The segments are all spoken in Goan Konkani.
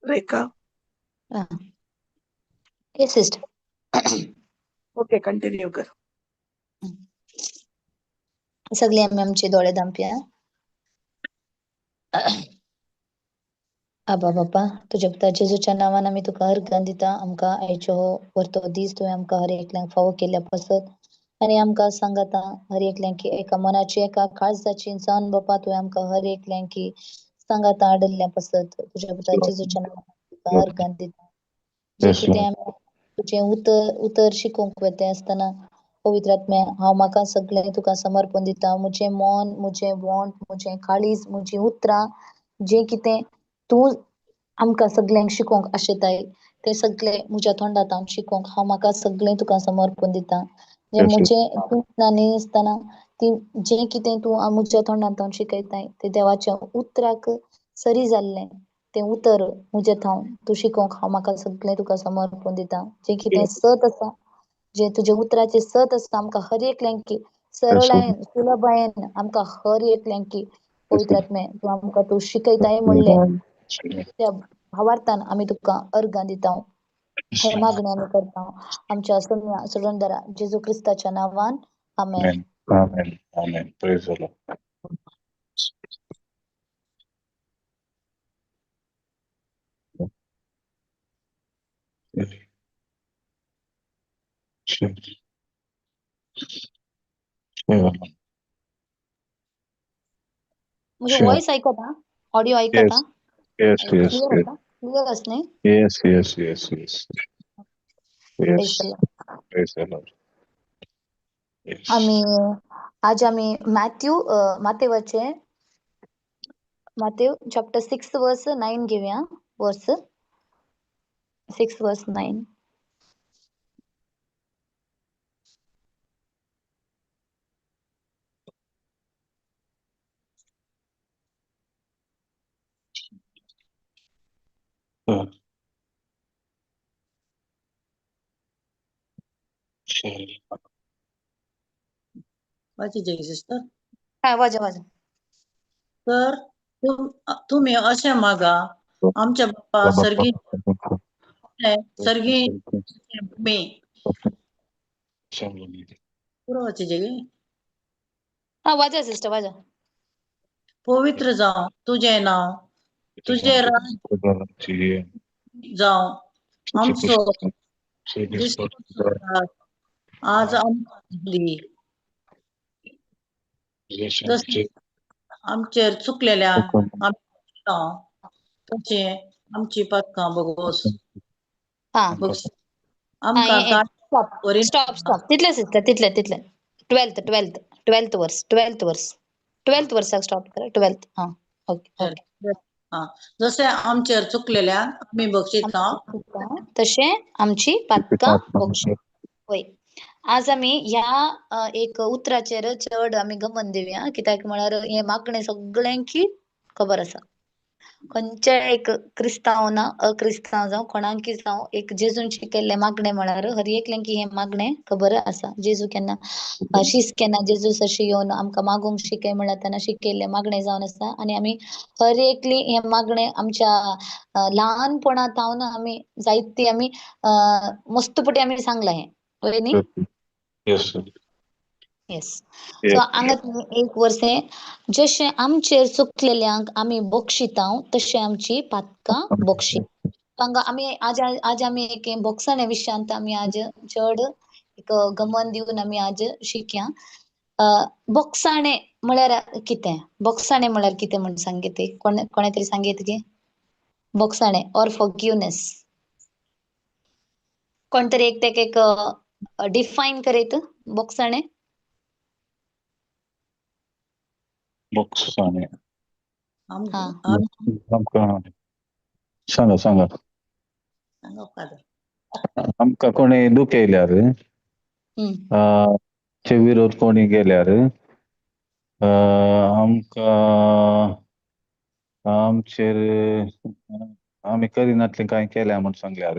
Rekha. Yes, sister. Okay, continue कर. सगळे आमी आमचे दोळे धांपया. आबा बापा, तुज्या पुता जेजूच्या नांवान आमी तुका अर्घां दिता. आमकां आयचो हो वरतो दीस तुवें आमकां हर एकल्यांक फावो केल्ल्या पासत आनी आमकां सांगाता हर एकल्यांक एका मनाची एका काळजाची जावन बापा तुवें आमकां हर एकल्यांक सांगाता हाडिल्ल्या पासत तुज्या पुता जेजूच्या नांवान तुका अर्घां दिता. जें कितें आमी तुजें उतर उतर शिकोवंक वता आसतना पवित्र आत्म्या हांव म्हाका सगळें तुका समर्पण दिता. म्हजें मन, म्हजें वोंट, म्हजें काळीज, म्हजीं उतरां जें कितें तूं आमकां सगल्यांक शिकोवंक आशेताय तें सगळें म्हज्या तोंडांत हांव शिकोवंक हांव म्हाका सगळें तुका समर्पण दिता. जें म्हजें तूं न्ही आसतना ती जें कितें तूं म्हज्या तोंडांत हांव शिकयताय तें देवाच्या उतराक सरी जाल्लें तें उतर म्हज्या थावन तूं शिकोवंक हांव म्हाका सगळें तुका समर्पण दिता. जें कितें सत आसा, जें तुज्या उतराचें सत आसा आमकां हर एकल्यांक सरळायेन सुलभायेन आमकां हर एकल्यांक पवित्र आत्मे तूं आमकां तूं शिकयताय म्हणलें त्या भावार्थान आमी तुका अर्घां दिता. हे मागणें आमी करता आमच्या सोडणदारा जेजू क्रिस्ताच्या नांवान, आमेन. Amen. Amen. Praise the Lord. Sure. Sure. म्हजें वॉयस आयकता? ऑडियो आयकता? Yes, yes, clear yes. आसा? क्लियर आसा न्ही? Yes, yes, yes, yes. Yes. Praise the Lord. Yes. आमी आज आमी मॅथ्यू मातेवाचे मातेव चॅप्टर 6 वर्स 9 घेवया. वर्स 6 वर्स 9. वाचीजे सिस्टर. हा, वाजा वाजा. तर तुमी अशें मागा, आमच्या बापा सर्गी सर्गी भूमी. पुरो वाचीजे गे? हा, वाजा सिस्टर, वाजा. पवित्र जावं तुजें नांव, तुजें राज जावं, आमचो दिसपट्टो आज आमकां दी, जशें आमचेर चुकलेल्या आमी तशें आमची पातकां बगोस. हा. बगस. आमकां हे काय वरी. स्टॉप स्टॉप, तितलें सिस्टर, तितलें तितलें. 12th 12th 12th verse, 12th verse, 12th वर्साक स्टॉप करा, 12th. हा, ओके ओके. जशें आमचेर चुकलेल्या आमी बक्षिता तशें आमची पातकां बक्षी. वय, आज आमी ह्या एक उतराचेर चड आमी गमन दिवया, कित्याक म्हळ्यार हें मागणें सगळ्यांकी खबर आसा. खंयचेय एक क्रिस्तांव ना अक्रिस्तांव जावं कोणाकी जावं, एक जेजून शिकयल्लें मागणें म्हळ्यार हर एकल्यांकी हें मागणें खबर आसा. जेजू केन्ना शीस केन्ना जेजू अशें येवन आमकां मागूंक शिकय म्हळ्यार तेन्ना शिकयल्लें मागणें जावन आसा. आनी आमी हर एकली हें मागणें आमच्या ल्हानपणा थावन आमी जायती आमी मस्तपटी आमी सांगलां हें, वय न्ही? Yes. Yes. सो हांगा तुमी एक वर्सें, जशें आमचेर चुकलेल्यांक आमी बक्षितांव तशें आमची पातकां बक्षी. हांगा आमी आज आज आमी एक बोक्साणे विशयांत आमी आज चड एक गमन दिवन आमी आज शिकया. बोक्साणे म्हळ्यार कितें? बोक्साणे म्हळ्यार कितें म्हण सांगीत कोणे कोणे तरी सांगीत की बोक्साणे ऑर फॉरगिवनेस कोण तरी एक तेक एक डिफायन करीत बोक्साणे? बोक्साणे. हा. आमकां सांगा सांगा. सांगा फादर. आमकां कोणी दुखयल्यार, चे विरोध कोणी गेल्यार, आमकां आमचेर आमी करिनातलें कांय केल्या म्हूण सांगल्यार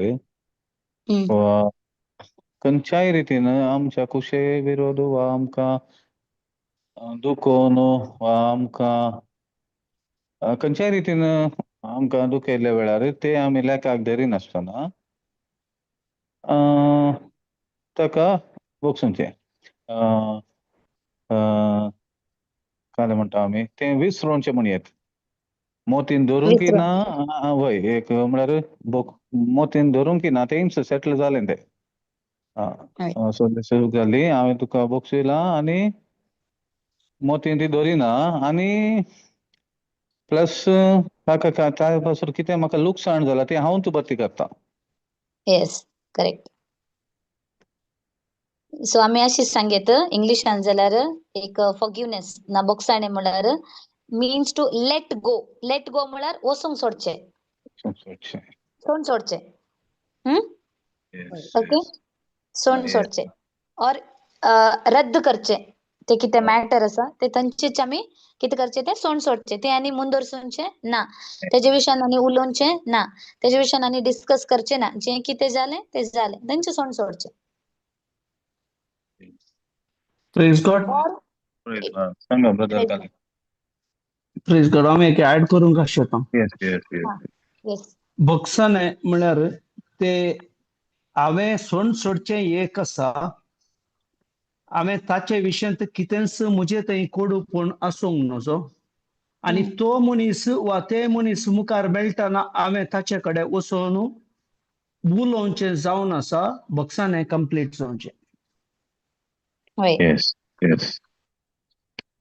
वा खंयच्याय रितीन आमच्या कुशे विरोध वा आमकां दुखोवन वा आमकां खंयच्याय रितीन आमकां दुखयल्ल्या वेळार ते आमी लेखाक धरिनासतना ताका बगसुचें, काय म्हणटा आमी तें विसरोवचें म्हण येत मोतीन धरूंक ना. वय, एक म्हळ्यार मोतीन धरूंक ना, तेंच सेटल जालें तें. सो जाली हांवें तुका बक्षयलां आनी मोतीन ती धरिना आनी प्लस ताका ताजे पासून कितें म्हाका लुकसाण जालां तें हांव तूं भरती करता. Yes, correct. सो आमी अशें सांगेत इंग्लिशान जाल्यार एक फॉरगिवनेस ना बोगसाणे म्हळ्यार means to let go. Let go म्हळ्यार वचूंक सोडचें, सोड सोडचें. ओके, सोड सोडचें ऑर रद्द करचें. ते कितें मॅटर आसा ते तांचेच आमी कितें करचें, तें सोड सोडचें, तें आनी मुंदरसूनचें ना, तेजे विशयान आनी उलोवचें ना, तेजे विशयान आनी डिस्कस करचें ना. जें कितें जालें तें जालें, तेंचें सोड सोडचें. Praise God. सांगा ब्रदर. Praise God. हांव एक ऍड करूंक शकता? Yes yes yes. Yes. भक्षण म्हळ्यार ते हांवें सोड सोडचें एक आसा, हांवें ताचे विशयांत कितेंच म्हजे थंय कोडूपण आसूंक नजो आनी तो मनीस वा ते मनीस मुखार मेळटना हांवें ताचे कडेन वचून उलोवचें जावन आसा, भक्षाने कंप्लीट जावचें. Yes yes.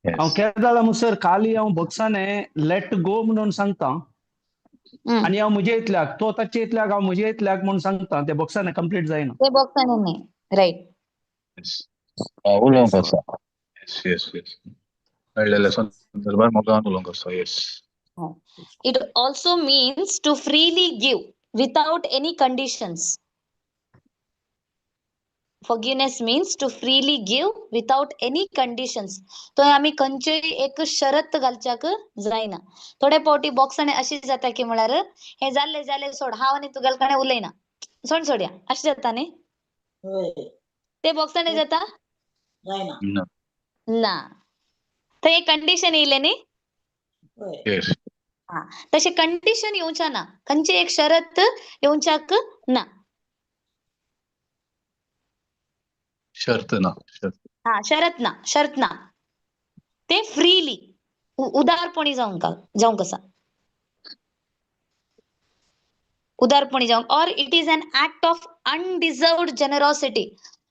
हांव केदाळा मुसर खाली हांव भक्षाने let go म्हणून सांगता आनी हांव म्हजे इतल्याक, तो ताचे इतल्याक, हांव म्हजे इतल्याक म्हूण सांगता, ते बॉक्साने कंप्लीट जायना. ते बॉक्साने न्ही, रायट. उलोवंक आसा. येस येस येस, मेळ्ळेल्या संदर्भार मोगान उलोवंक आसा. Yes. It also means to freely give without any conditions. Forgiveness means to freely give without any conditions. तो आमी खंयचेय एक शरत घालच्याक जायना. थोडे फावटी बॉक्साने अशी जाता की म्हळ्यार हे जाल्ले जाले सोड, हांव आनी तुगेले कडेन उलयना, सोड सोडया, अशें जाता न्ही? हय. ते बॉक्साने जाता? जायना. ना. थंय कंडिशन येयलें न्ही? हय. येस. हा, तशें कंडिशन येवच्या ना, खंयची एक शरत येवच्याक ना. शर्त ना, शर्त. हा, शरत ना, शर्त ना. ते फ्रीली उदारपणी जावंक जावंक आसा, उदारपणी जावंक. Or it is an act of undeserved generosity.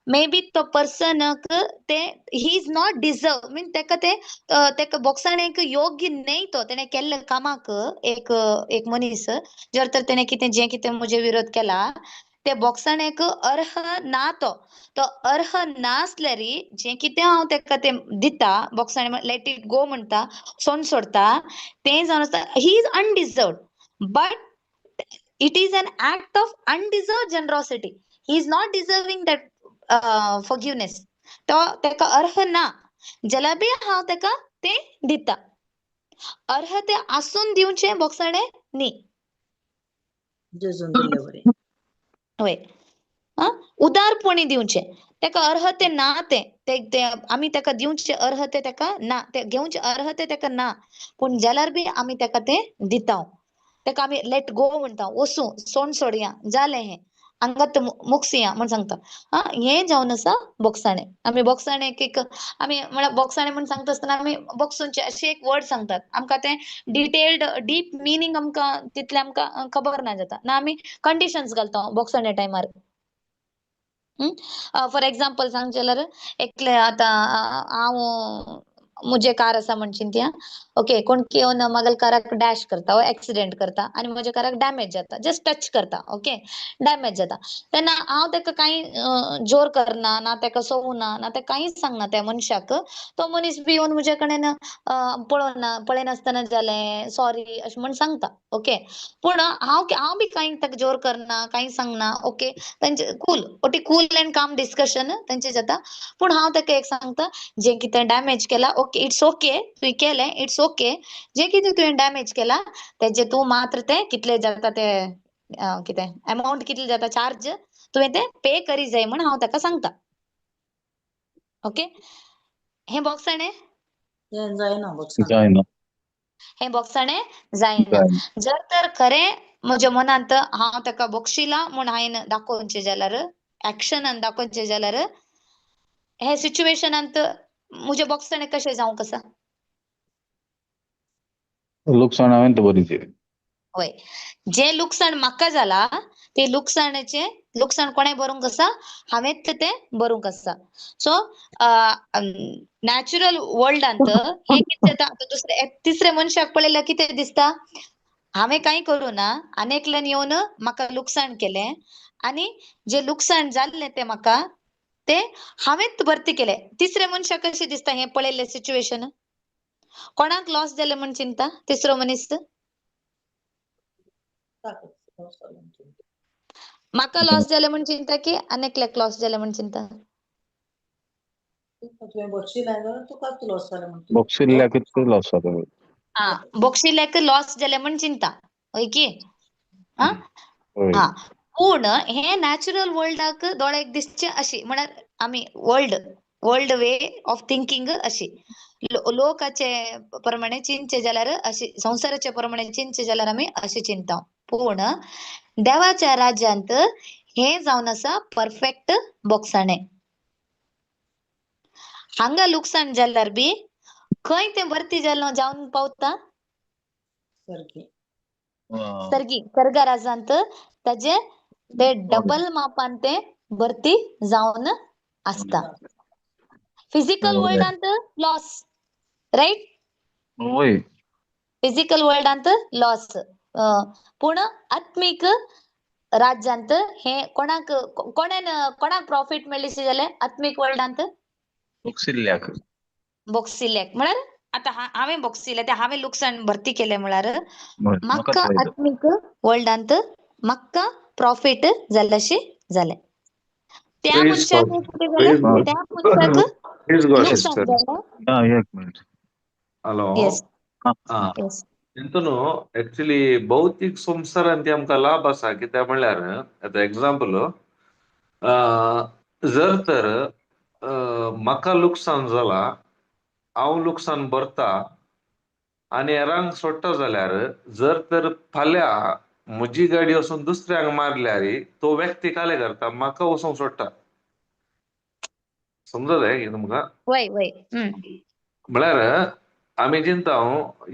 May be तो पर्सनाक ते he is not deserve, mean तेका ते तेका बोगसाणेक योग्य न्हय तो, तेणें केल्ल्या कामाक एक एक मनीस जर तर तेणें कितें जें कितें म्हजे विरोध केला ते बोगसाणेक अर्ह ना, तो तो अर्ह नासल्यार जें कितें हांव तेका तें दिता बोगसाणे, let it go म्हणटा, सोंड सोडता, तें जावन आसता he is undeserved, but it is an act of undeserved generosity. He is not deserving that forgiveness. तो तेका अर्ह ना जाल्यार बी हांव तेका तें दिता. अर्ह तें आसून दिवचें बोगसाणें न्ही. जेजून दिल्ले बरें. हय, आं, उदारपणी दिवचें तेका, अर्ह तें ना, तें ते आमी तेका दिवचें अर्ह तें तेका ना, ते घेवचें अर्ह तें तेका ना, पूण जाल्यार बी आमी तेका तें दिता. तेका आमी let go म्हणटा, वसूं सोंड सोडया, जालें हें, हांगात मुगसया म्हण सांगता. आं, हें जावन आसा बोगसाणें. आमी बोगसाणें एक आमी म्हळ्यार बोगसाणें म्हण सांगता आसतना आमी बोगसूनचें अशें एक वर्ड सांगतात. आमकां तें डिटेल्ड डीप मिनींग आमकां तितलें आमकां खबर ना जाता ना, आमी कंडिशन्स घालता बोगसाणे टायमार. फॉर एग्जाम्पल सांगचें जाल्यार एकलें आतां हांव म्हजें कार आसा म्हण चिंतया, ओके, कोण येवन म्हागेल्या काराक डॅश करता वो एक्सिडेंट करता आनी म्हज्या काराक डॅमेज जाता, जस्ट टच करता, ओके, डॅमेज जाता, तेन्ना हांव तेका कांय जोर करना ना, तेका सोवना ना, तेका कांयच सांगना त्या मनशाक. तो मनीस बी येवन म्हजे कडेन पळोवना, पळयनासतना जालें सॉरी अशें म्हण सांगता, ओके, पूण हांव हांव बी कांय ताका जोर करना, कांय सांगना, ओके, तेंचे कूल ओटी कूल एंड काम डिस्कशन तेंचें जाता. पूण हांव ताका एक सांगता, जें कितें डॅमेज केला, ओके, it's okay, तुवें केलें, it's okay, जें कितें तुवें डॅमेज केला तेजें तूं मात्र तें कितलें जाता तें कितें एमावंट कितलें जाता चार्ज तुवें तें पे करी जाय म्हण हांव ताका सांगता. ओके, हें बोगसाणें तें जायना बोगसाणें. जायना. हें बोगसाणें जायना. जर तर खरें म्हज्या मनांत हांव ताका बोगशिला म्हूण हांवें दाखोवचें जाल्यार, एक्शनान दाखोवचें जाल्यार, हे सिच्युएशनांत म्हजें बोगसाणें कशें जावंक आसा? लुकसाण हांवें दवरिचें. हय, जें लुकसाण म्हाका जाला तें लुकसाणाचें लुकसाण कोणें भरूंक आसा? हांवेंच तें भरूंक आसा. सो नॅचरल वर्ल्डांत हें कितें जाता, आतां दुसरे तिसऱ्या मनशाक पळयल्यार कितें दिसता, हांवें कांय करूं ना, आनी एकल्यान येवन म्हाका लुकसाण केलें आनी जें लुकसाण जाल्लें तें म्हाका तें हांवेंच भरती केलें. तिसऱ्या मनशाक कशें दिसता हें पळयल्लें सिच्युएशन? कोणाक लॉस जालें म्हण चिंता तिसरो मनीस? म्हाका लॉस जालें म्हण चिंता की आनी एकल्याक लॉस जालें म्हण चिंता? तुवें बक्षीस जाल्यार तुकाच लॉस जालें म्हणटा. बोगशिल्ल्याकच लॉस जाता. आं, बोगशिल्ल्याक लॉस जालें म्हण चिंता, हय की? आं, हय. आं, पूण हें नॅचरल वर्ल्डाक दोळ्याक दिसचें अशी म्हळ्यार आमी world world way of thinking अशी लोकाचे प्रमाणे चिंतचें जाल्यार अशी, संवसाराचे प्रमाणे चिंतचें जाल्यार आमी अशें चिंता. पूण देवाच्या राज्यांत हें जावन आसा परफेक्ट बोगसाणें. हांगा लुकसाण जाल्यार बी खंय तें भरती जावन जावन पावता? सर्गी, सर्गा राजांत ताजें ते डबल मापान तें भरती जावन आसता. फिजिकल वर्ल्डांत लॉस, रायट? हय. फिजिकल वर्ल्डांत लॉस, पूण आत्मीक राज्यांत हे कोणाक कोणान कोणाक प्रॉफिट मेळ्ळें जाल्यार आत्मीक वर्ल्डांत? बोगशिल्ल्याक. बोगसिल्याक म्हळ्यार आतां हांवें बोगसिलें तें हांवें लुकसाण भरती केलें म्हळ्यार म्हाका आत्मीक वर्ल्डांत म्हाका प्रॉफिट जाल्लें जालें. त्या मनशाक कितें जालें, त्या मनशाक लुकसाण जालें. एक मिनिट. हॅलो. येस. तितून एक्चुली भौतीक संवसारांत ती आमकां लाभ आसा. कित्याक म्हणल्यार आतां एग्जाम्पल, जर तर म्हाका लुकसाण जाला हांव लुकसाण भरता आनी हेरांक सोडटा जाल्यार जर तर फाल्यां म्हजी गाडी वचून दुसऱ्यांक मारल्यार तो व्यक्ती काले करता, म्हाका वचूंक सोडटा. समजलें की तुमकां? वय वय. म्हळ्यार आमी चिंता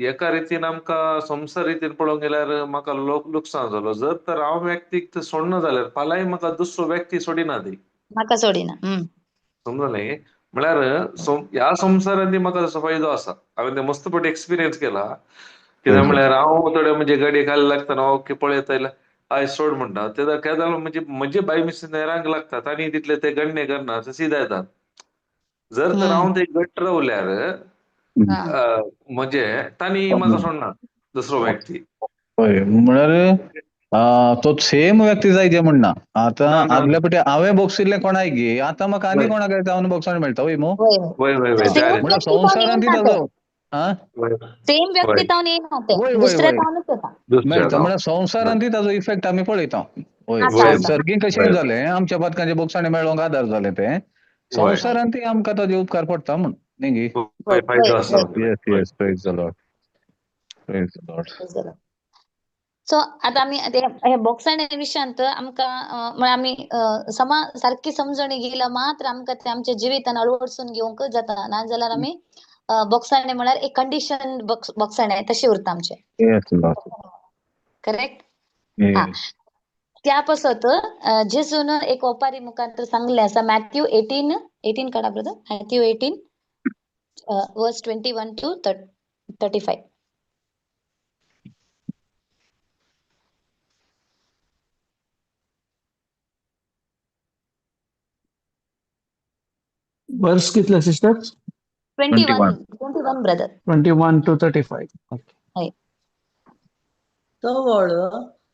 एका रितीन आमकां संवसार रितीन पळोवंक गेल्यार म्हाका लोक लुकसाण जालो, जर तर हांव व्यक्तीक सोडना जाल्यार फाल्यांय म्हाका दुसरो व्यक्ती सोडिना ती. म्हाका सोडिना. समजलें? म्हळ्यार ह्या संवसारांत म्हाका ताचो फायदो आसा. हांवें ते मस्त पटी एक्सपिरियन्स केला. कित्याक म्हळ्यार हांव थोडे म्हणजे गाडी खाली लागतना ओके पळयता आयज सोड म्हणटा, तेन्ना केदाळ म्हणजे म्हजे बाय मिसेस हेरांक लागतात आनी तितले ते गण्णे करना सीधा येतात. जर तर हांव ते घट रावल्यार म्हणजे तांणी म्हाका सोडना दुसरो व्यक्ती. हय, म्हळ्यार तो सेम व्यक्ती जाय जे म्हणना. आतां आदल्या पटी हांवें बोगसिल्लें कोणाक गे, आतां म्हाका आनी कोणाक जावन बोगसाण मेळटा. वय मू? वय वय वय. म्हळ्यार संवसारांत ताजो सेम व्यक्ती तावन येना ते, दुसऱ्या तावनूच येता. मेळटा. म्हळ्यार संवसारांत ताजो इफेक्ट आमी पळयता. हय, सर्गी कशें जालें आमच्या पातकांचे बोगसाणे मेळोवंक आदार जालें, तें संवसारांत आमकां ताजे उपकार पडटा म्हूण न्ही गी? Yes yes, praise the Lord, praise the Lord. So आतां आमी हे बोगसाणे विशयांत आमकां म्हळ्यार आमी समा सारकी समजणी घेयला मात्र आमकां ते आमच्या जिवितान अळवडसून घेवंक जाता, नाजाल्यार आमी बोगसाणे म्हळ्यार एक कंडिशन बोगसाणे तशें उरता आमचें. करेक्ट? हा, त्या पासत जेजून एक ओपारी मुखार सांगलें आसा, मॅथ्यू 18 काडा ब्रदर, मॅथ्यू 18 वर्स 21 to 35. वर्स कितले sister? 21 brother. 21 to 35. हय. तवळ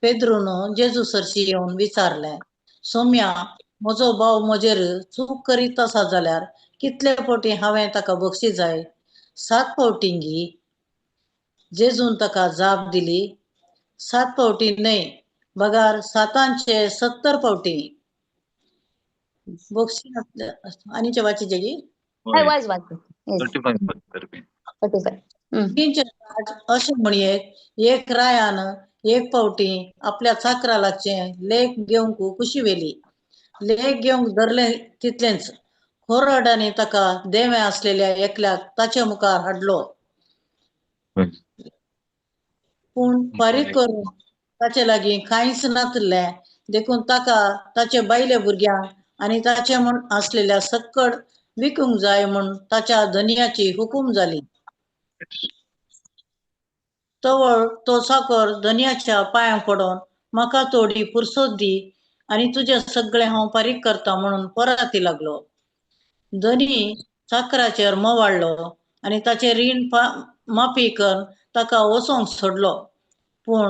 पेद्रून जेजू सरशी येवन विचारलें, सोम्या, म्हजो भाव म्हजेर चूक करीत आसा जाल्यार कितले फावटी हांवें ताका बक्षी जाय? 7 फावटी गी? जेजून ताका जाप दिली, 7 फावटी न्हय, बगार 7 70 फावटी बक्षी. आनी वाची जेजी? अशें म्हणयेत, एक रायान एक फावटी आपल्या चाकरा लागचें लेख घेवंक कुशी व्हेली. लेख घेवंक धरलें तितलेंच खोरडांनी ताका देवें आसलेल्या एकल्याक ताचे मुखार हाडलो. पूण फारीक करून ताचे लागीं कांयच नातलें, देखून ताका ताचे बायले भुरग्यांक आनी ताचे म्हूण आसलेल्या सक्कड विकूंक जाय म्हूण ताच्या धनयाची हुकूम जाली. तवळ तो चाकर धनयाच्या पांयांक पडोन म्हाका थोडी पुरसत दी आनी तुजें सगळें हांव फारीक करता म्हणून पराती लागलो. धनी चाकराचेर मवाडलो आनी ताचें रीण माफी करून ताका वचोंक सोडलो. पूण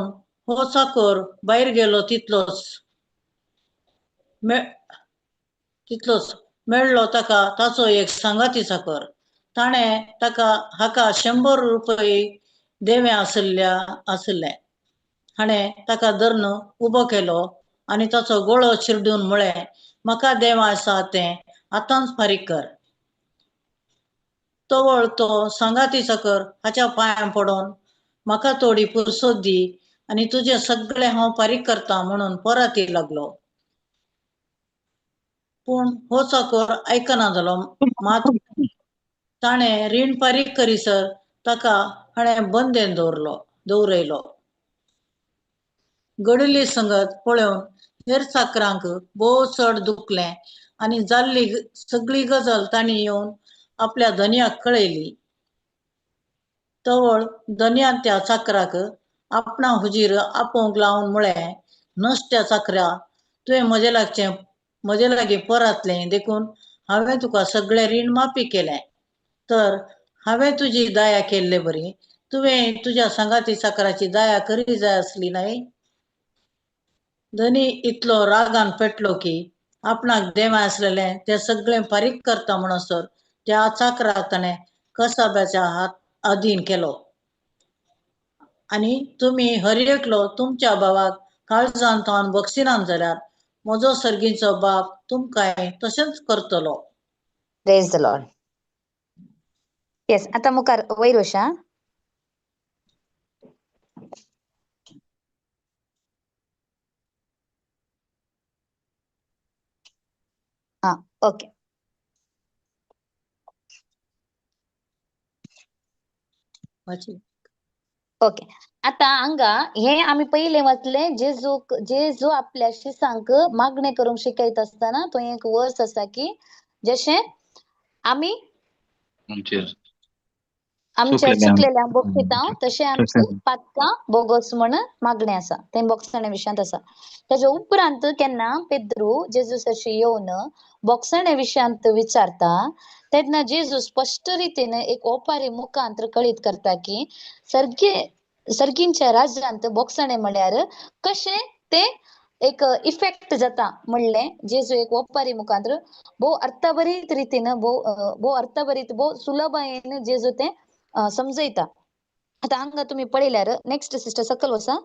हो चाकर भायर गेलो तितलोच मेळ्ळो ताका ताचो एक सांगाती चाकर. ताणें ताका हाका 100 रुपये देवें आसले. हाणें ताका धरून उबो केलो आनी ताचो गळो चिरडून म्हळें, म्हाका देव आसा तें आतांच फारीक कर. तवळ तो सांगाती चाकर हाच्या पांयां पडोन म्हाका थोडी पुरसत दी आनी तुजें सगळें हांव फारीक करता म्हणून पराती लागलो. पूण हो चाकर आयकना जालो. मात ताणें रीण फारीक करीसर ताका हाणें बंदेन दवरयलो. घडिल्ली संगत पळोवन हेर चाकरांक भोव चड दुखलें आनी जाल्ली सगळी गजाल तांणी येवन आपल्या धनयाक कळयली. तवळ धनयान त्या चाकराक आपणा हुजीर आपोवंक लावन म्हळें, नश्ट्या चाकरा, तुवें म्हजे लागीं परातलें देखून हांवें तुका सगळें रीण माफी केलें. तर हांवें तुजी दया केल्ले बरी तुवें तुज्या सांगाती चाकराची दया करी जाय आसली न्हय? धनी इतलो रागान पेटलो की आपणाक देवा आसलेलें तें सगळें फारीक करता म्हणसर त्या चाकराक ताणें कसाब्याच्या हात अधीन केलो. आनी तुमी हर एकलो तुमच्या भावाक काळजान तावन बक्षिनान जाल्यार म्हजो सर्गीचो बाप तुमकांय तशेंच करतलो. Praise the Lord. येस, आतां मुखार वयर वशा. आं, ओके. ओके, आता हांगा हे आमी पयले वाचले जेजू जेजू आपल्या शिसांक मागणें करूंक शिकयता आसतना तो एक वर्स आसा की जशें आमी आमच्या चुकलेल्या बोगशिता तशें आमची पातकां बोगस म्हण मागणें आसा, तें बोगसणे विशयांत आसा. तेज्या उपरांत केन्ना पेद्रू जेजू सरशी येवन बोगसणे विशयांत विचारता तेन्ना जेजू स्पश्ट रितीन एक ओपारी मुखांत कळीत करता की सर्गींच्या राज्यांत बोगसणे म्हळ्यार कशें ते एक इफेक्ट जाता म्हणलें जेजू एक ओपारी मुखांत भोव अर्थभरीत रितीन भोव अर्थभरीत भोव सुलभायेन जेजू तें समजयता. आतां हांगा तुमी पळयल्यार नेक्स्ट सिस्टर सकल वसा,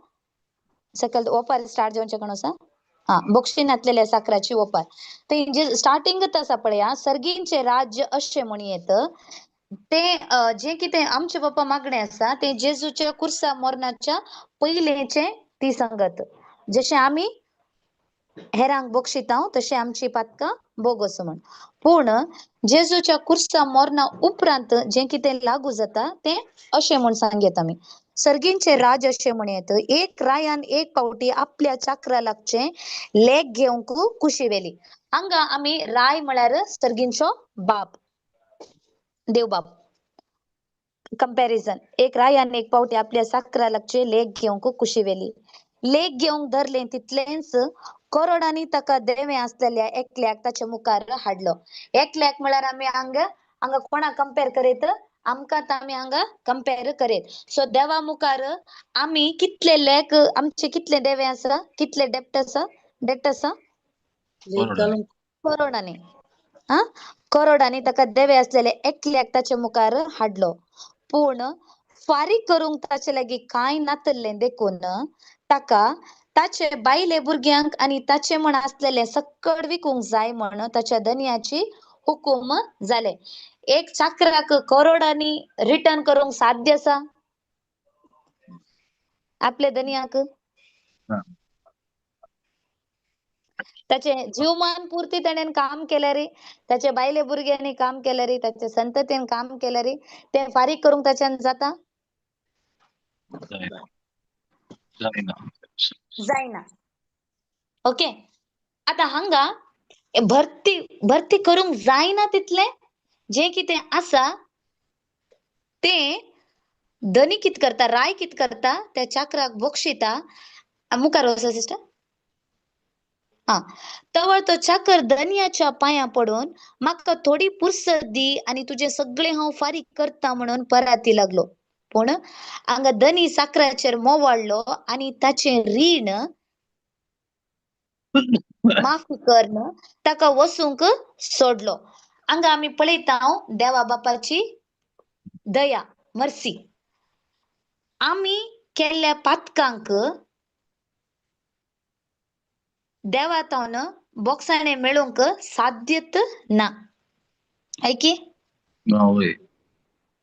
सकल ओपार स्टार्ट जावचे कोण आसा, हा बोक्षिनातलेल्या साकराची ओपार. ते जे स्टार्टिंगच आसा पळया, सर्गींचे राज्य अशें म्हण येत ते जे कितें आमचे बाप्पा मागणें आसा ते जेजूच्या कुर्सा मरणाच्या पयलेचे ती संगत, जशें आमी हेरांक बोक्षिता तशें आमची पातकां बोगस म्हण. पूण जेजूच्या कुर्सा मरणा उपरांत जें कितें लागू जाता तें अशें म्हूण सांगयत आमी, सर्गींचे राज अशें म्हण येत, एक रायान एक पावटी आपल्या चाकरा लागचें लेख घेवंक कुशी व्हेली. हांगा आमी राय म्हळ्यार सर्गींचो बाप, देवबाप. कंपॅरिझन, एक रायान एक पावटी आपल्या साकरा लागचे लेख घेवंक कुशी व्हेली. लेख घेवंक धरलें तितलेंच करोडांनी ताका देवें आसलेल्या एकल्याक ताच्या मुखार हाडलो. एकल्याक म्हळ्यार आमी हांगा हांगा कोणाक कंपेर करीत, आमकां आमी हांगा कंपेर करीत. सो देवा मुखार आमी कितले लेख, आमचे कितले देवे आसा, कितले डेप्ट आसा, डेट आसा करोडांनी. हा, करोडांनी ताका देवे आसलेले एकल्याक ताच्या मुखार हाडलो. पूण फारीक करूंक ताचे लागीं कांय नातल्लें देखून ताका ताचे बायले भुरग्यांक आनी ताचे म्हण आसलेले सक्कड विकूंक जाय म्हण ताच्या धनयाची हुकूम जाले. एक चाकराक करोडांनी रिटर्न करूंक साध्य आसा आपले धनयाक? ताचे जीवमान पुर्ती ताणें काम केलें रे, ताचे बायले भुरग्यांनी काम केलें रे, ताचे संततीन काम केलें रे, ते फारीक करूंक ताच्यान जाता जायना. ओके, आतां हांगा भरती भरती करूंक जायना तितलें जें कितें आसा तें धनी कित करता, राय कित करता, त्या चाकराक बोक्षिता. मुखार वचा सिस्टर. हा, तवळ तो चाकर धनयाच्या पांयां पडून म्हाका थोडी पुरसत दी आनी तुजें सगळें हांव फारीक करता म्हणून पराती लागलो. पूण हांगा धनी साकराचेर मोवाळ्ळो आनी ताचें रीण माफी करून ताका वसूंक सोडलो. हांगा आमी पळयता देवा बापाची दया, मर्सी. आमी केल्ल्या पातकांक देवा तावन बोगसाणे मेळोवंक साध्यत ना. ऐकी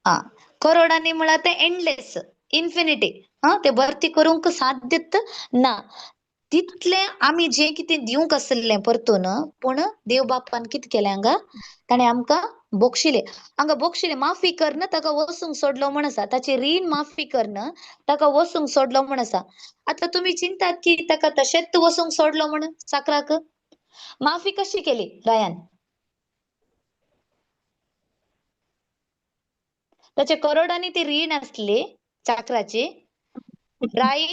हा, करोडांनी म्हळ्यार ते एंडलेस, इन्फिनिटी. हा, ते भरती करूंक साध्यत ना. तितलें आमी जें कितें दिवंक आसलें परतून, पूण देव बापान कितें केलें हांगा, ताणें आमकां बोगशिलें. हांगा बोगशिलें माफी करन ताका वसूंक सोडलो म्हण आसा, ताचें रीण माफी करन ताका वसूंक सोडलो म्हण आसा. आतां तुमी चिंतात की ताका तशेंच वसूंक सोडलो म्हण चाकराक माफी कशी केली रायान? ताचे करोडांनी ती रीण आसली चाकराची, राय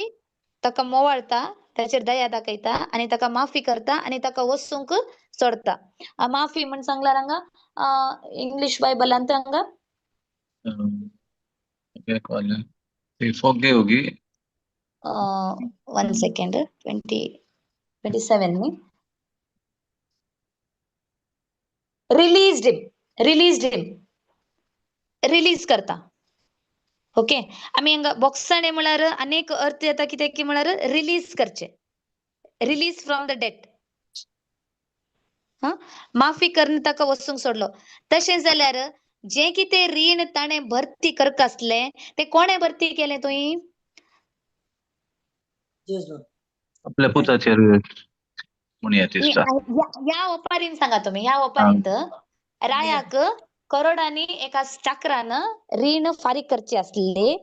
ताका मोवाळता, ताचेर दया दाखयता आनी ताका माफी करता आनी ताका वसूंक सोडता. माफी म्हण सांगल्यार हांगा इंग्लीश बायबलांत हांगा 1 सेकंड, 27 न्ही, रिलीज हिम, रिलीज हिम, रिलीज करता. ओके, आमी हांगा बोगसणे म्हळ्यार अनेक अर्थ येता कित्याक की म्हळ्यार रिलीज करचे, रिलीज फ्रॉम the date. हा, माफी करून ताका वचूंक सोडलो. तशें जाल्यार जें कितें रीण ताणें भरती करक आसलें तें कोणें भरती केलें तुवें? जेजून. आपल्या पुताचेर म्हणया दिसता. ह्या ओपारीन सांगा तुमी, ह्या ओपारींत रायाक करोडांनी एका चाकरान रीण फारीक करची आसली.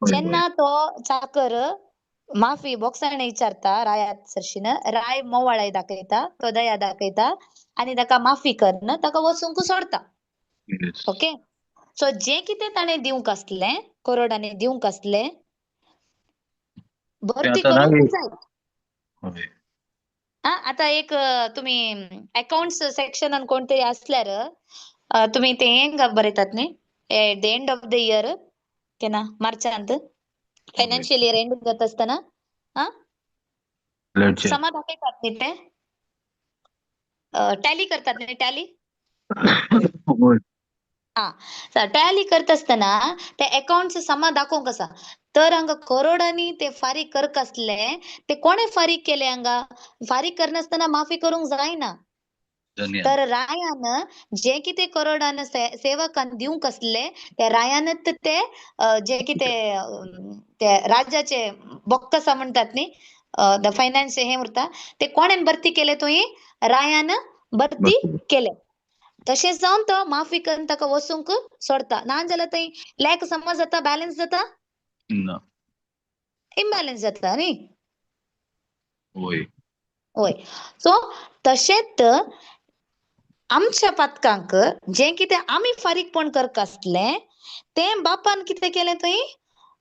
जेन्ना तो चाकर माफी बोक्साणे विचारता रायात सरशीन, राय मोवाळाय दाखयता, तो दया दाखयता आनी ताका माफी करन ताका वचूंक सोडता. ओके, सो जें कितें ताणें दिवंक आसलें, करोडांनी दिवंक आसलें, भरती करूंक जाय. आतां एक तुमी अकाउंट्स सेक्शनान कोण तरी आसल्यार तुमी ते हें बरयतात न्ही, at the end of the year केन्ना मार्चांत फायनान्शियल इयर एंड जाता आसतना समा दाखयतात न्ही, ते टॅली करतात न्ही, टॅली. हा, टॅली करता आसतना ते अकाउंट्स समा दाखोवंक आसा. तर हांगा करोडांनी ते फारीक करक आसले, ते कोणें फारीक केले? हांगा फारीक करनासतना माफी करूंक जायना. तर रायान जे कितें करोडान सेवकान दिवंक आसले ते रायानच ते जे कितें ते राजाचे बोक्कसा म्हणटात न्ही, the finance हें उरता, ते कोणेन भरती केले तुवें? रायान भरती केले. तशें जावन तो माफी करून ताका वचूंक सोडता. ना जाल्यार थंय लॅक समज जाता, बॅलन्स जाता, इम्बॅलन्स जाता न्ही. वय, सो तशेंच आमच्या पातकांक जें कितें आमी फारीकपण करक आसलें तें बापान कितें केलें थंय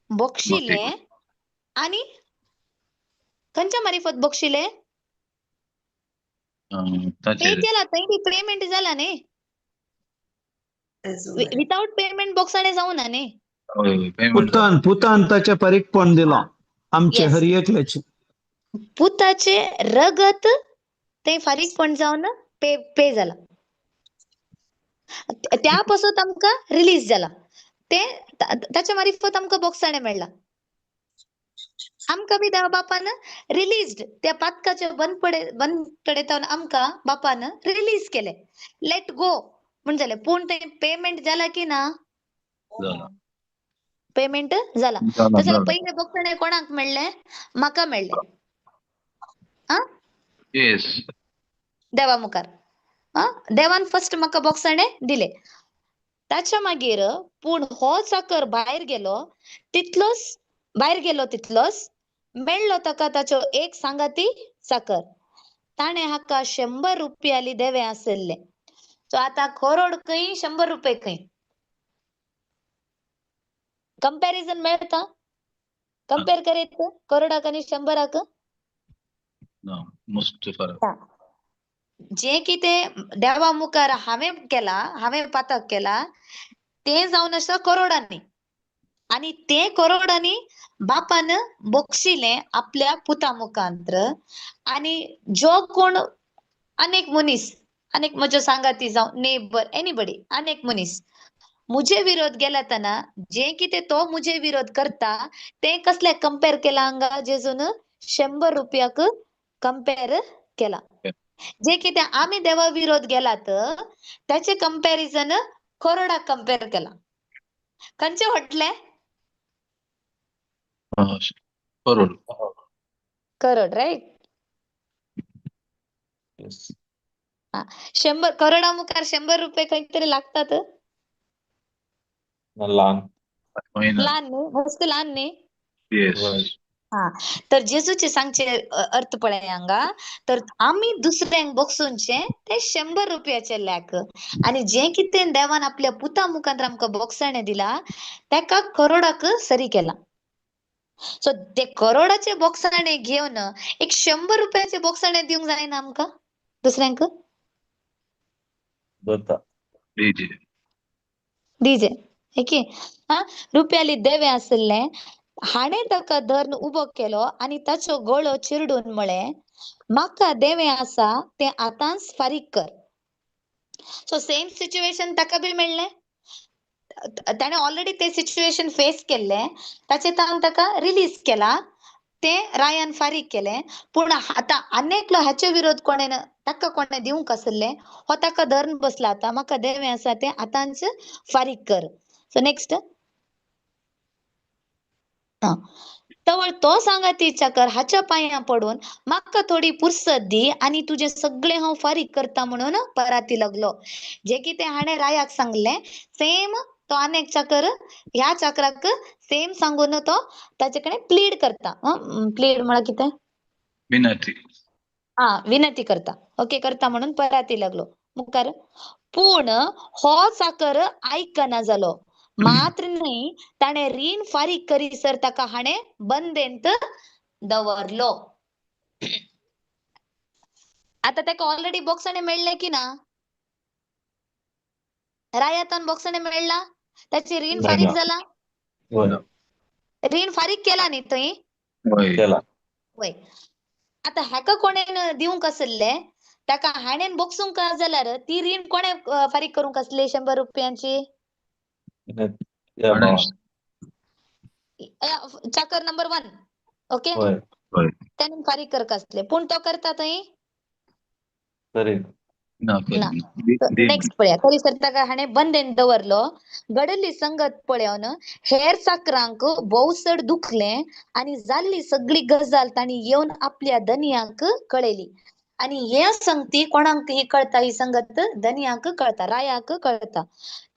बक्षिलें. आनी खंयच्या मारिफत बक्षिलें? पे केला थंय, ती पेमेंट जाला न्ही, विदाउट पेमेंट बोक्साणे जावना न्ही. पुतान पुतान ताचें फारीकपण दिलां आमचे हर एकल्याचें. पुताचे रगत तें फारीकपण जावन पे पे जाला, त्या पासून आमकां रिलीज जाला, ते ताच्या मारिफत आमकां बोक्साणे मेळ्ळा. आमकां बी देवा बापान रिलीज्ड, त्या पातकाचे बंद कडे आमकां बापान रिलीज केले, let go म्हण जालें. पूण ते पेमेंट जाला की ना? पेमेंट जाला. तशें पयले बोक्साणे कोणाक मेळ्ळें? म्हाका मेळ्ळें. देवा मुखार देवान फर्स्ट म्हाका बोक्साणे दिले. ताच्या मागीर पूण हो चाकर भायर गेलो तितलोच, भायर गेलो तितलोच मेळ्ळो ताका ताचो एक सांगाती चाकर. ताणें हाका 100 रुपयाली देवे आसले. सो आतां करोड खंय, 100 रुपये खंय, कंपॅरिझन मेळता? कंपेर करीत करोडाक आनी 100राक जें कितें देवा मुखार हांवें केला, हांवें पातक केला, तें जावन आसा करोडांनी, आनी तें करोडांनी बापान बक्षिलें आपल्या पुता मुखांत्र. आनी जो कोण अनेक मनीस, अनेक म्हज्यो सांगाती जावं नेबर, एनीबडी, अनेक मनीस मुजे विरोध गेला तेन्ना जें कितें तो मुजे विरोध करता तें कसलें कंपेर केलां हांगा जेजून? 100 रुपयाक कंपेर केला. जे कितें आमी देवा विरोध गेलात त्याचे कंपॅरिझन करोडाक कंपेर केला. खंयचे व्हडले? करोड. करोड, रायट. 100 करोडा मुखार 100 रुपये खंय तरी लागतात. ल्हान ल्हान न्ही, मस्त ल्हान न्ही. हा, तर जेजूचे सांगचे अर्थ पळय हांगा, तर आमी दुसऱ्यांक बक्षूनचे ते 100 रुपयाचे लॅक, आनी जें कितें देवान आपल्या पुता मुखार आमकां बोक्साणे दिला ताका करोडाक सरी केला. सो ते करोडाचे बोक्साणे घेवन एक 100 रुपयाचे बोक्साणे दिवंक जायना आमकां दुसऱ्यांक? दिजे की हा, रुपयाली देवे आसले, हाणें ताका धरून उबो केलो आनी ताचो गळो चिरडून म्हळें, म्हाका देवें आसा तें आतांच फारीक कर. सो सेम सिच्युएशन ताका बी मेळ्ळें. ताणें ऑलरेडी तें सिच्युएशन फेस केल्लें, ताचे तावन ताका रिलीज केला, तें रायान फारीक केलें. पूण आतां आनी एकलो हाचे विरोध कोणें ताका कोणें दिवंक आसलें हो ताका धरून बसला आतां म्हाका देवें आसा तें आतांच फारीक कर. सो नेक्स्ट आं तवळ तो सांगाती चाकर हाच्या पांयां पडून म्हाका थोडी पुरसत दी आनी तुजें सगळें हांव फारीक करता म्हणून पराती लागलो. जे कितें हाणें रायाक सांगलें सेम तो आनी एक चाकर ह्या चाकराक सेम सांगून तो ताचे कडेन प्लीड करता. प्लीड म्हळ्यार कितें? विनंती. आं विनंती करता. ओके करता म्हणून पराती लागलो. मुखार पूण हो चाकर आयकना जालो. मात्र न्हय ताणें रीण फारीक करीसर ताका हाणें बंदेंत दवरलो. आतां ताका ऑलरेडी बोक्साणे मेळ्ळें की ना? रायातान बोक्साणे मेळ्ळा? ताचें रीण फारीक जाला? रीण फारीक केला न्ही थंय? केला. वय. आतां हाका कोणें दिवंक आसलें ताका हाणें बोक्सूंक जाल्यार ती रीण कोणें फारीक करूंक आसली 100 रुपयांची? चाकर नंबर 1. ओके त्याने फारीक करक आसले पूण तो करता थंय ना. नेक्स्ट पळया. तरी सर ताका हाणें बंदेन दवरलो. घडली संगत पळोवन हेर चाकरांक भोव चड दुखलें आनी जाल्ली सगळी गजाल तांणी येवन आपल्या धनयाक कळयली. आनी हे संगती कोणाक ही कळता? ही संगत धनयाक कळता, रायाक कळता.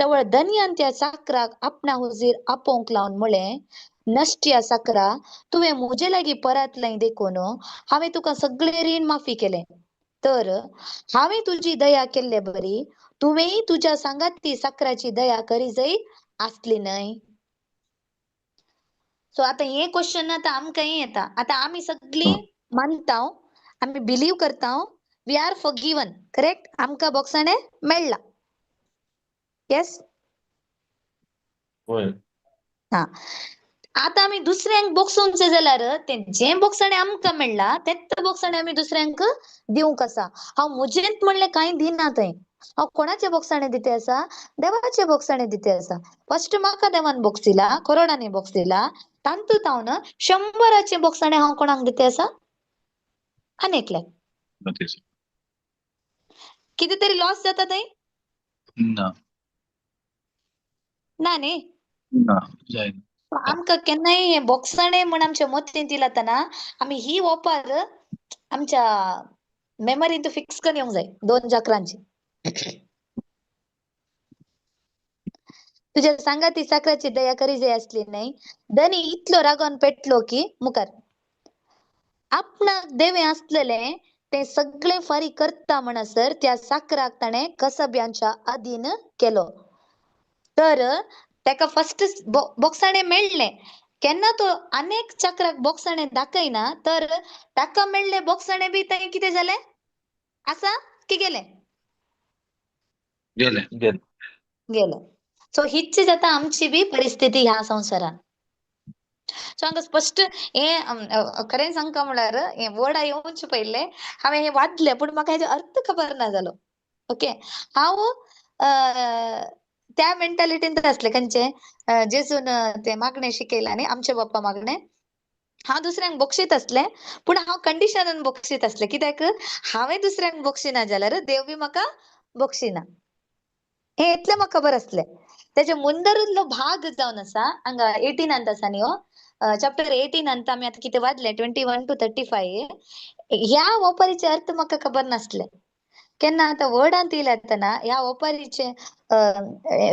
तवळ धनयान त्या चाकराक आपणा हुजीर आपोवंक लावन म्हळें, नश्ट्या चाकरा, तुवें म्हजे लागीं परतलें देखून हांवें तुका सगळें रीण माफी केलें. तर हांवें तुजी दया केल्ले बरी तुवेंय तुज्या सांगाती साकराची दया करी जाय आसली न्हय. सो आतां हे क्वेश्चन आतां आमकां येता. आतां आमी सगळीं मानता, आमी बिलीव करता, we are forgiven, correct? आमकां बोक्साणे मेळ्ळा. येस. हा आतां आमी दुसऱ्यांक बोक्सोवचें जाल्यार तें जें बोक्साणे आमकां मेळ्ळा तेंच बोक्साणे आमी दुसऱ्यांक दिवंक आसा. हांव म्हजेंत म्हणलें कांय दिना थंय. हांव कोणाचे बोक्साणे दिते आसा? देवाचे बोक्साणे दिते आसा. फर्स्ट म्हाका देवान बोक्सिला, करोडांनी बोक्सिला, तातूंत हांव 100 बोक्साणे हांव कोणाक दिते आसा? आनी एकल्याक. कितें तरी लॉस जाता थंय? ना. ना न्ही? ना जायना. आमकां केन्नाय हे बोक्साणे म्हण आमच्या मतींत येयला आमी ही ओपार आमच्या मेमरींत फिक्स करून येवंक जाय. 2 चक्रांची. तुज्या सांगाती चाकराची दया करी जाय आसली न्हय. धनी इतलो रागान पेटलो की मुखार आपणाक देवें आसलेलें तें सगळें फारीक करता म्हणसर त्या चाकराक ताणें कसब्यांच्या अधीन केलो. तर ताका फर्स्ट बोक्साणे मेळ्ळें. केन्ना तो अनेक चक्राक बोक्साणे दाखयना तर ताका मेळ्ळे बोक्साणे बी थंय कितें जालें आसा की गेलें? गेलें गेलें. सो हीच जाता आमची बी परिस्थिती ह्या संवसारान. सो हांगा स्पश्ट हें खरें सांगका म्हळ्यार हें वर्ड येवचे पयलें हांवें हें वाचलें पूण म्हाका हेजो अर्थ खबर ना जालो. ओके हांव त्या मेंटालिटींत आसलें खंयचें जेजून ते मागणें शिकयलां न्ही, आमचे बाप्पा मागणें. हांव दुसऱ्यांक बक्षीत आसलें पूण हांव कंडिशनान बक्षीत आसलें. कित्याक हांवें दुसऱ्यांक बक्षिना जाल्यार देव बी म्हाका बक्षिना, हें इतलें म्हाका खबर आसलें. तेजे मुंदरुल्लो भाग जावन आसा हांगा 18 आसा न्ही हो चॅप्टर 18 आमी आतां कितें वाचलें 21 to 35. ह्या ओपारीचे अर्थ म्हाका खबर नासले. केन्ना आतां वर्डांत येयले आसतना ह्या ओपारीचे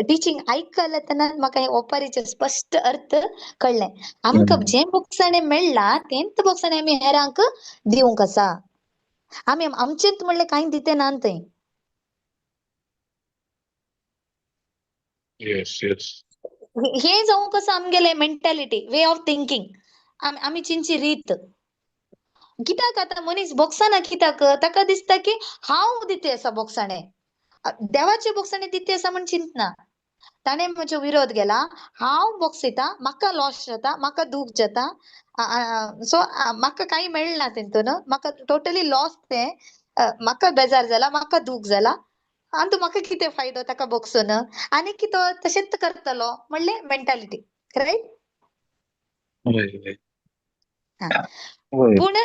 टिचींग आयकलें तेन्ना म्हाका हे ओपारीचे स्पश्ट अर्थ कळ्ळें. आमकां जें बोक्साणे मेळ्ळा तेंच बोक्साणे आमी हेरांक दिवंक आसा. आमी आमचेंच म्हणलें कांय दिते ना थंय. Yes yes. हे जावं कसं आमगेलें मेंटालिटी, वे ऑफ थिंकींग, आमी चिंतची रीत. कित्याक आतां मनीस बोक्साना कित्याक ताका दिसता की हांव दिते आसा बोक्साणे, देवाचे बोक्साणे दिते आसा म्हण चिंतना. ताणें म्हजो विरोध केला, हांव बोक्सिता, म्हाका लॉस जाता, म्हाका दूख जाता, सो म्हाका कांय मेळना तेतून, म्हाका टोटली लॉस तें, म्हाका बेजार जाला, म्हाका दूख जाला, आनी म्हाका कितें फायदो ताका बोक्सून, आनी कितें तशेंच करतलो म्हणलें मेंटालिटी. रायट? पूण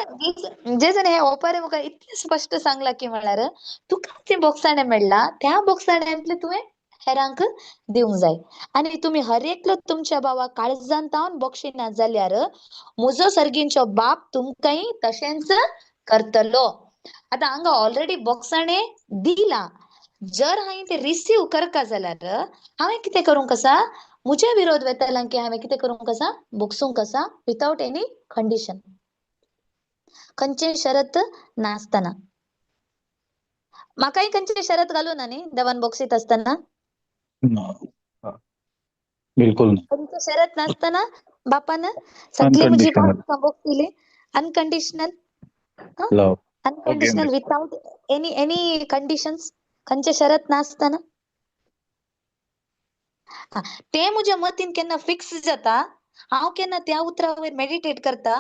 जेजून हे ओपारे मुखार इतलें स्पश्ट सांगलां की म्हळ्यार तुका जें बोगसाणें मेळ्ळां त्या बोगसाण्यांतलें तुवें हेरांक दिवंक जाय. आनी तुमी हर एकलो तुमच्या भावा काळजान तावन बक्षिना जाल्यार म्हजो सर्गींचो बाप तुमकांय तशेंच करतलो. आतां हांगा ऑलरेडी बोगसाणें दिलां, जर हांवें तें रिसीव करका जाल्यार हांवें कितें करूंक आसा, म्हज्या विरोध वेताला की हांवें कितें करूंक आसा, बोगसूंक आसा विथआवट एनी कंडिशन, खंयचेय शरत नासतना. म्हाकाय खंयचेय शरत घालूं ना न्ही देवान बोगसीत आसतना, बिलकुल खंयचे शरत नासतना बापान सगळी म्हजी पातकां बोगसिली. Unconditional, unconditional without any any conditions, खंयचे शरत नासतना. ते म्हज्या मतीन केन्ना फिक्स जाता, हांव केन्ना त्या उतरा वयर मेडिटेट करता,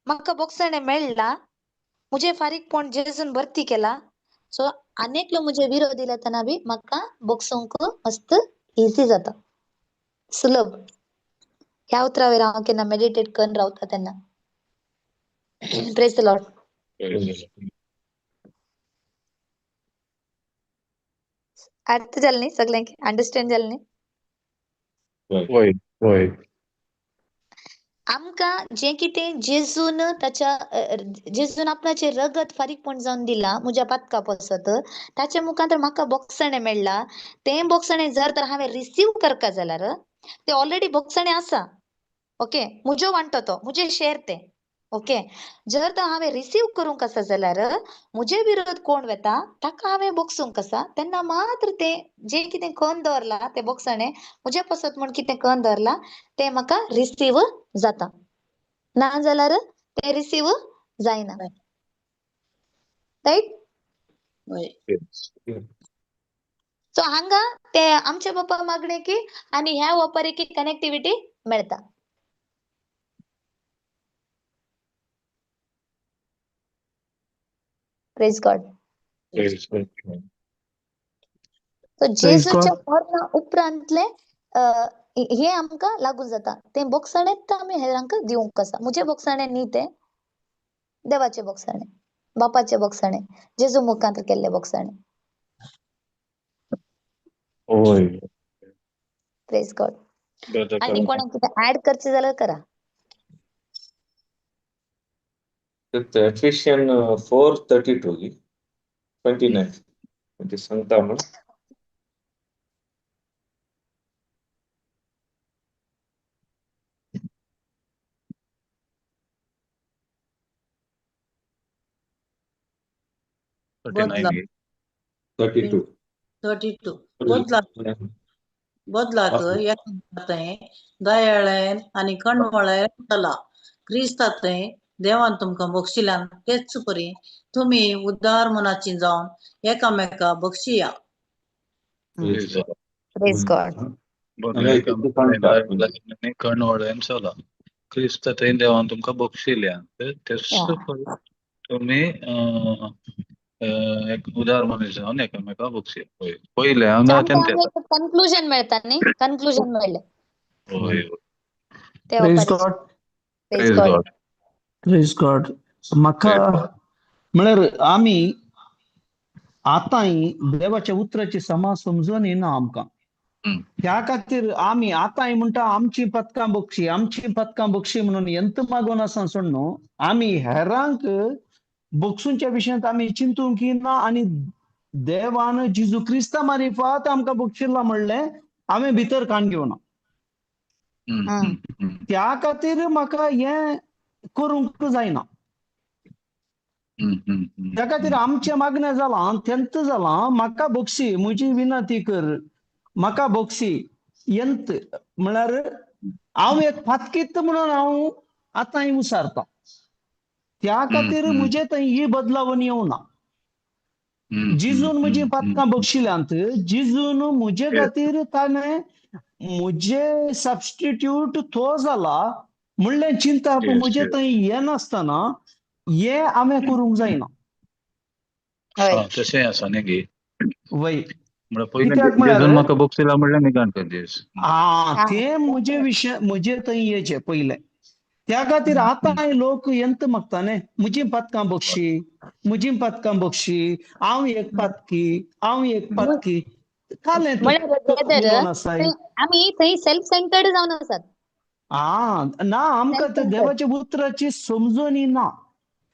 म्हाका बोगसणें मेळ्ळां, म्हजें फारीकपण जेजून भरती केला, सो आनेकलो म्हजे विरोध दिला बी म्हाका बोगसूंक मस्त इजी जाता, सुलभ. ह्या उतरा वयर हांव केन्ना मेडिटेट करून रावता तेन्ना. Praise the Lord. अर्थ जालें न्ही सगळ्यांक, अंडरस्टँड जालें न्ही? वय वय. आमकां जें कितें जेजून ताच्या जेजून आपणाचें रगत फारीकपण जावन दिलां म्हज्या पातका पसत, ताच्या मुखार म्हाका बोगसणें मेळ्ळां, तें बोगसणें जर तर हांवें रिसीव करका जाल्यार तें ऑलरेडी बोगसणें आसा, ओके, म्हजो वांटो तो, म्हजें शेर तें, ओके. जर तर हांवें रिसीव करूंक आसा जाल्यार म्हजे विरोध कोण वेता ताका हांवें बोगसूंक आसा, तेन्ना मात्र तें जें कितें करून दवरलां तें बोगसणें म्हजे पसत म्हूण कितें करून दवरलां तें म्हाका रिसीव जाता, ना जाल्यार तें रिसीव जायना. रायट? सो हांगा ते आमच्या बापा मागणे की आनी ह्या वपारीकी कनेक्टिविटी मेळटा. Praise God. सो जेजूच्या मरणा उपरांतले हे आमकां लागू जाता, तें बोगसणें आमी हेरांक दिवंक आसा. म्हजें बोगसणें न्ही तें, देवाचें बोगसणें, बापाचें बोगसणें, जेजू मुखांत केल्लें बोगसणें. Praise God. आनी कोणाक कितें ऍड करचें जाल्यार करा. Ephesians 4:32 29 ते सांगता म्हण. बदला 32 बदलाक एकामेकांत दयाळेन आनी कणवळेन चला, क्रिस्तांत देवान तुमकां बक्षिल्यान तेच परी तुमी उदार मनाची जावन एकामेका बक्षिया. Praise God. कणवळेन चला, क्रिस्त थंय देवान तुमकां बक्षिल्यान तेच तुमी एक उदार मनीस जावन एकामेका बक्षिया. पयलें हांगा कन्क्लुजन मेळटा न्ही, कन्क्लुजन मेळ्ळें. Praise God. Praise God. Praise God. म्हाका म्हळ्यार आमी आतांय देवाच्या उतराची समा समजून येना आमकां, त्या खातीर आमी आतांय म्हणटा आमची पदकां बक्षी, आमची पदकां बक्षी म्हणून यंत मागून आसा सोड न्हू, आमी हेरांक बक्षूंच्या विशयांत आमी चिंतूंक ना आनी देवान जेजू क्रिस्ता मारिफात आमकां बक्षिल्ला म्हणलें हांवें भितर काण घेवना. त्या खातीर म्हाका हें करूंक जायना. त्या खातीर आमचें मागणें जालां, तेंत जालां, म्हाका बक्षी, म्हजी विनंती कर, म्हाका बक्षी यंत म्हळ्यार हांव एक फातकीत म्हणून हांव आतांय उसारता. त्या खातीर म्हजे थंय ही बदलावण येवना. जिजून म्हजी पातकां बक्षिल्यांत, जिजून म्हजे खातीर ताणें म्हजे सबस्टिट्यूट तो जाला म्हणलें चिंतप म्हजे थंय येनासतना हें हांवें करूंक जायना. तशें आसा न्ही गे. वय कित्याक म्हळ्यार म्हाका बक्षिला म्हणलें निकाण कर. आं, तें म्हजे विशय म्हजे थंय येचें पयलें. त्या खातीर आतां लोक यंत मागता न्ही, म्हजी पातकां बक्षी, म्हजी पातकां बक्षी, हांव एक पातकी, हांव एक पातकी. आमी थंय सेल्फ सेंटर्ड जावन आसात. आ ना, आमकां त्या देवाच्या उतराची समजणी ना.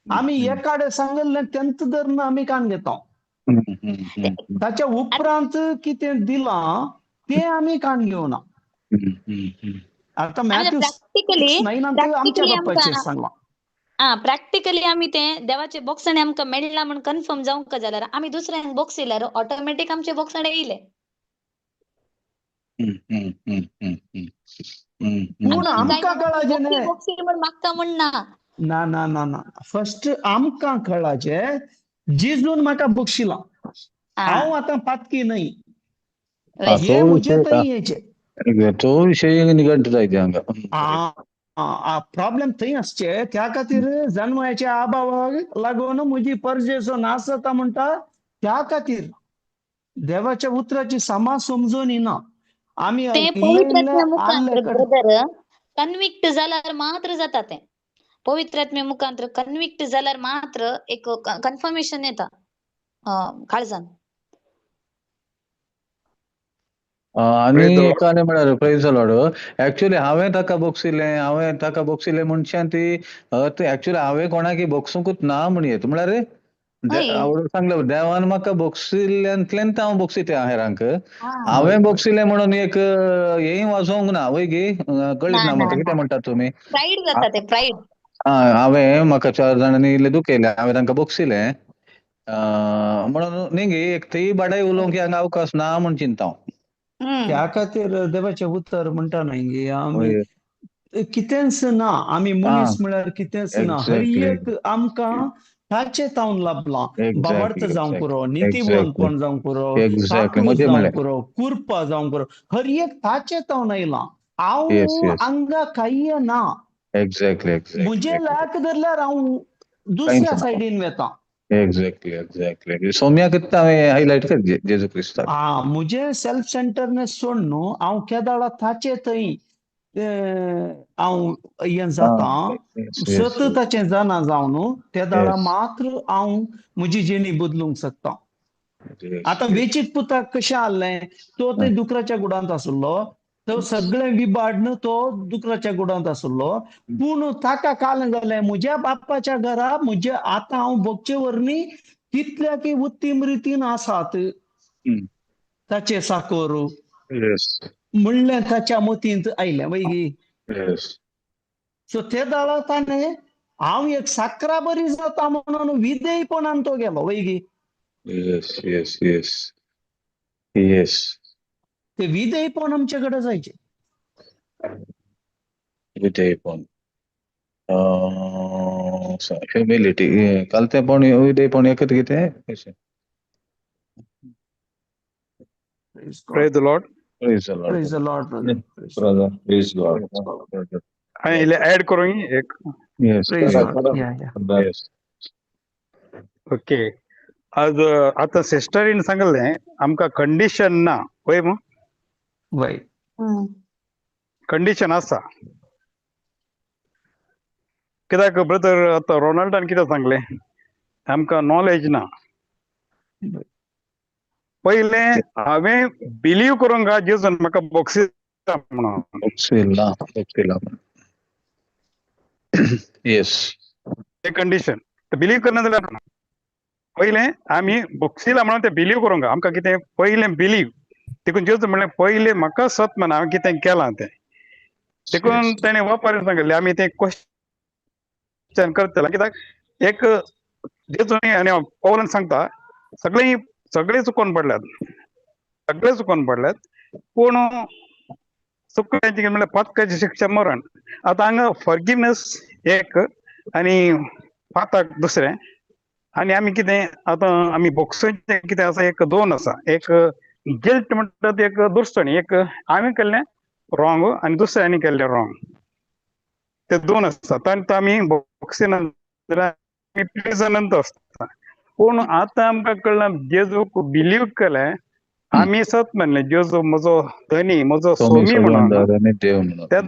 आमी एकाडे सांगल्लें तेंच धरून आमी कान घेता, ताच्या उपरांत कितें दिलां तें आमी कान घेवना. आतां मॅथ्यू आमच्या बापायचेर सांगलां. आ प्रॅक्टिकली आमी ते देवाचे बोक्साणे आमकां मेळ्ळा म्हण कन्फर्म जावंक जाल्यार आमी दुसऱ्यांक बोक्सिल्यार ऑटोमॅटीक आमचे बोक्साणे येयले. पूण आमकां कळाचें न्ही, म्हण मागता म्हण ना. ना ना ना ना, फर्स्ट आमकां कळाचें जेजून म्हाका बक्षिलां, हांव आतां पातकी न्हय, हे म्हजे थंय येचें. तो विशय निघंट जायते हांगा प्रॉब्लेम थंय आसचे. त्या खातीर जन्माच्या अभावाक लागून म्हजी परजेचो नाश जाता म्हणटा. त्या खातीर देवाच्या उतराची सामा समजून येना. आमी कन्विक्ट जाल्यार मात्र जाता तें. पवित्र आत्म्या मुखांत कन्विक्ट जाल्यार मात्र एक कन्फर्मेशन येता काळजान. आनी एक आनी म्हळ्यार प्रेज the Lord, actually हांवें ताका बोगसिलें, हांवें ताका बोगसिलें मनशान ती एक्चुअली हांवें कोणाकी बोगसूंकूच ना म्हणयेत. म्हळ्यार सांगलें देवान म्हाका बोगसिल्ल्यांतल्यान हांव बोगसिता हेरांक. हांवें बोगसिलें म्हणून एक हेंय वाजोवंक ना वय गी, कळीत ना म्हाका कितें म्हणटात तुमी. प्रायड जाता तें, प्रायड. हांवें म्हाका 4 जाणांनी इल्लें दुखयलें, हांवें तांकां बोगसिलें म्हणून न्ही गी, एक ती बाडाय उलोवंक हांगा अवकाश ना म्हूण चिंता हांव. त्या खातीर देवाचें उतर म्हणटा न्हय गी, आमी कितेंच ना, आमी मनीस म्हळ्यार कितेंच ना. हर एक आमकां ताचे तावन लाभलां. बाबार्थ जावंक पुरो, नितीवंतपण जावंक पुरो, जावंक पुरो, कुरपा जावंक पुरो, हर एक ताचे तावन आयलां. हांव हांगा कांय ना. एक्झॅक्टली. म्हजें लायक धरल्यार हांव दुसऱ्या सायडीन वेता. Exactly exactly. सौम्या कितें हांवें हायलायट कर जेजू क्रिस्ताक. आ म्हजें सेल्फ सेंटरनेस सोड न्हू, हांव केदाळा ताचे थंय हांव हें जाता, सत ताचें जाणा जावन न्हू ते दाडा मात्र हांव म्हजी जिणी बदलूंक शकता. आतां वेचीक पुताक कशें आहलें, तो थंय दुकराच्या गुडांत आसलो, तो सगळें विबाडन तो दुकराच्या गुडांत आसलो. पूण ताका काल जालें म्हज्या बापाच्या घरा म्हजे आतां हांव भोगचे वरवीं कितल्या की उत्तीम रितीन आसात ताचे साकोर म्हणलें ताच्या मतींत आयलें वय. सो ते दाळा ताणें हांव एक साकरा बरी जाता म्हणून विधेयपणान तो गेलो वय. येस येस येस येस. ते विधेयपण आमचे कडेन जायचे. विधेयपण, ह्युमिलिटी, कालतेपण विधेयपण एकच कितें कशें. Praise the Lord. Praise the Lord. Praise the Lord, brother. Brother. Praise the Lord. हांवें इल्लें ऍड करूं एक? Yes. Praise the Lord. Yeah, yeah. Yes. Okay. आज आतां सिस्टरीन सांगलें आमकां कंडिशन ना, वय मू? वय. कंडिशन आसा. कित्याक ब्रदर आतां रोनाल्डान कितें सांगलें, आमकां नॉलेज ना. पयलें हांवें बिलीव करूंक जाय जेजून म्हाका बोगसिता म्हणून. बोगसिला, बोगसिला. येस. ते कंडिशन बिलीव करना जाल्यार पयलें आमी बोगसिला म्हणून ते बिलीव करूंक जाय. आमकां कितें पयलें बिलीव, देखून जेजू म्हणलें पयलें म्हाका सत म्हणा हांवें कितें केलां तें. देखून तेणें वापर सांगिल्लें आमी तें क्वेश्चन करतले. कित्याक एक जेजू आनी पौलान सांगता सगळीं सगळे चुकोन पडल्यात, सगळे चुकोन पडल्यात, पूण चुकल्याची म्हणल्यार पातकाची शिक्षा मरण. आतां हांगा फॉरगिवनेस एक आनी पातक दुसरें. आनी आमी कितें आतां आमी बोगसोचें कितें आसा, एक दोन आसा, एक गिल्ट म्हणटा ती एक दुसरी, एक हांवें केल्लें रॉंग आनी दुसऱ्यांनी केल्लें रॉंग, ते दोन आसता. तांकां आमी बोगसिना जाल्यार आमी प्रिजनांत आसता. पूण आतां आमकां कळ्ळां जेजूक बिलीव केलें आमी सत म्हणलें जेजू म्हजो धनी, म्हजो सोमी म्हणून, त्या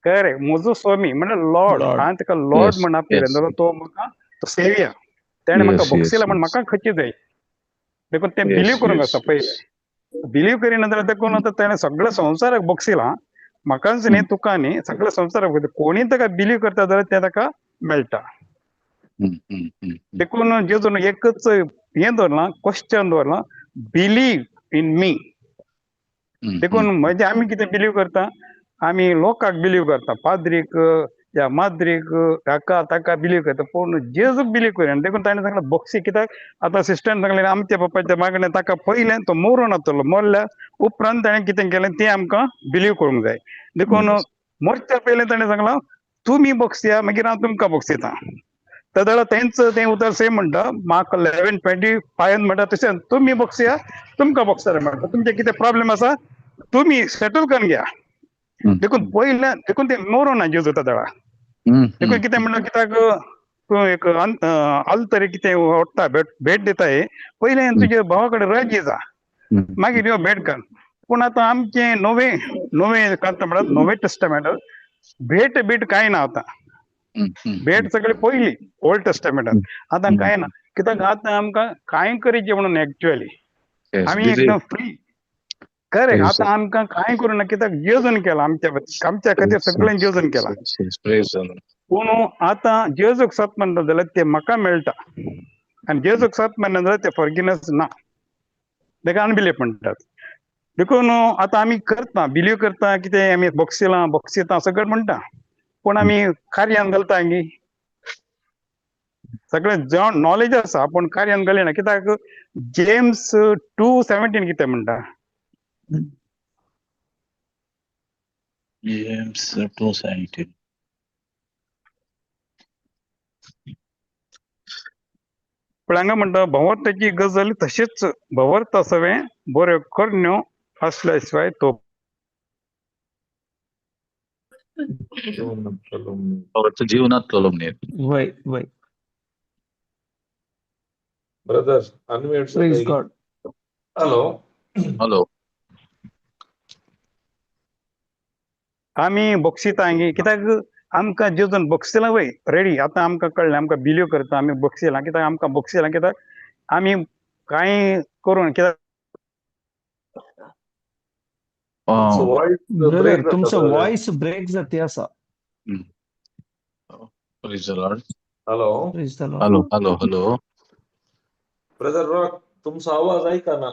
करेक्ट, म्हजो स्वामी म्हणल्यार लॉर्ड. हांवें ताका लॉर्ड म्हण आपयलें जाल्यार तो म्हाका तो सेवियर, तेणें म्हाका भोगशिला म्हण म्हाका खंयची जाय. देखून तें बिलीव करूंक आसा पयलें. बिलीव करिना जाल्यार देखून आतां तेणें सगळ्या संवसाराक भोगशिला, म्हाकाच न्ही तुका न्ही, सगळ्या संवसाराक. कोणी ताका बिलीव करता जाल्यार तें ताका मेळटा. देखून जेजून एकच हें दवरलां, क्वेश्चन दवरलां, बिलीव इन मी. देखून म्हणजे आमी कितें बिलीव करता, आमी लोकांक बिलीव करता, पाद्रीक या माद्रीक, हाका ताका बिलीव करता, पूण जेजूक बिलीव करिना. देखून ताणें सांगलें बक्षी कित्याक आतां सिस्टरान सांगलें आमच्या पप्पाच्या मागणें ताका पयलें तो मरून आसतलो, मरल्या उपरांत ताणें कितें केलें तें आमकां बिलीव करूंक जाय. देखून मरच्या पयलें ताणें सांगलां तुमी बक्षया मागीर हांव तुमकां बक्षितां. तेदळा तेंच तें उतर सेम म्हणटा, मार्क 11:25 म्हणटा तशें तुमी बक्षया तुमकां बक्षता म्हणटा, तुमचें कितें प्रॉब्लेम आसा तुमी सेटल करून घ्या. देखून पयलें देखून तें मरून ना जेजू तेदळा. देखून कितें म्हणटा कित्याक तूं एक आल तरी कितें वता भेट दिता, पयलें तुजे भावा कडेन राजी जा, मागीर यो भेट कर. पूण आतां आमचें नवें नवें कांत म्हणटात नवें टेस्टमेंट, भेट बीट कांय ना आतां. भेट सगळी पयली ओल्ड टेस्टमेंटान, आतां कांय ना. कित्याक आतां आमकां कांय करीचें म्हणून एक्चुअली आमी एकदम फ्री. करेक्ट, आतां आमकां कांय करूं ना कित्याक जेजून केलां आमच्या आमच्या खातीर सगळें जेजून केलां. पूण आतां जेजूक सत म्हणटा जाल्यार तें म्हाका मेळटा, आनी जेजूक सत म्हणना जाल्यार तें फॉरगिवनेस ना, ताका अनबिलीफ म्हणटात. देखून आतां आमी करता, बिलीव करता कितें आमी बक्षिलां बक्षितां सगळें म्हणटा, पूण आमी कार्यान घालता गी सगळें जावन नॉलेज आसा पूण कार्यान घालिना. कित्याक जेम्स 2:17 कितें म्हणटा? जेम्स 2:17. पूण हांगा म्हणटा भोंवताची गजाल तशेंच भोंवत आसवें बऱ्यो करण्यो आसल्या शिवाय तो जीवनात न्ही. वय वय brother unmute. Praise God. Hello hello. आमी बक्षिता कित्याक आमकां जेजून बक्षिलां वय रेडी. आतां आमकां कळ्ळें, आमकां बिलीव करता आमी बक्षिलां कित्याक आमकां बक्षिलां कित्याक आमी कांय करून कित्याक तुमचो वॉयस ब्रेक जाता आसा. Praise the Lord. Hello hello hello hello brother Rock, तुमचो आवाज ऐका ना.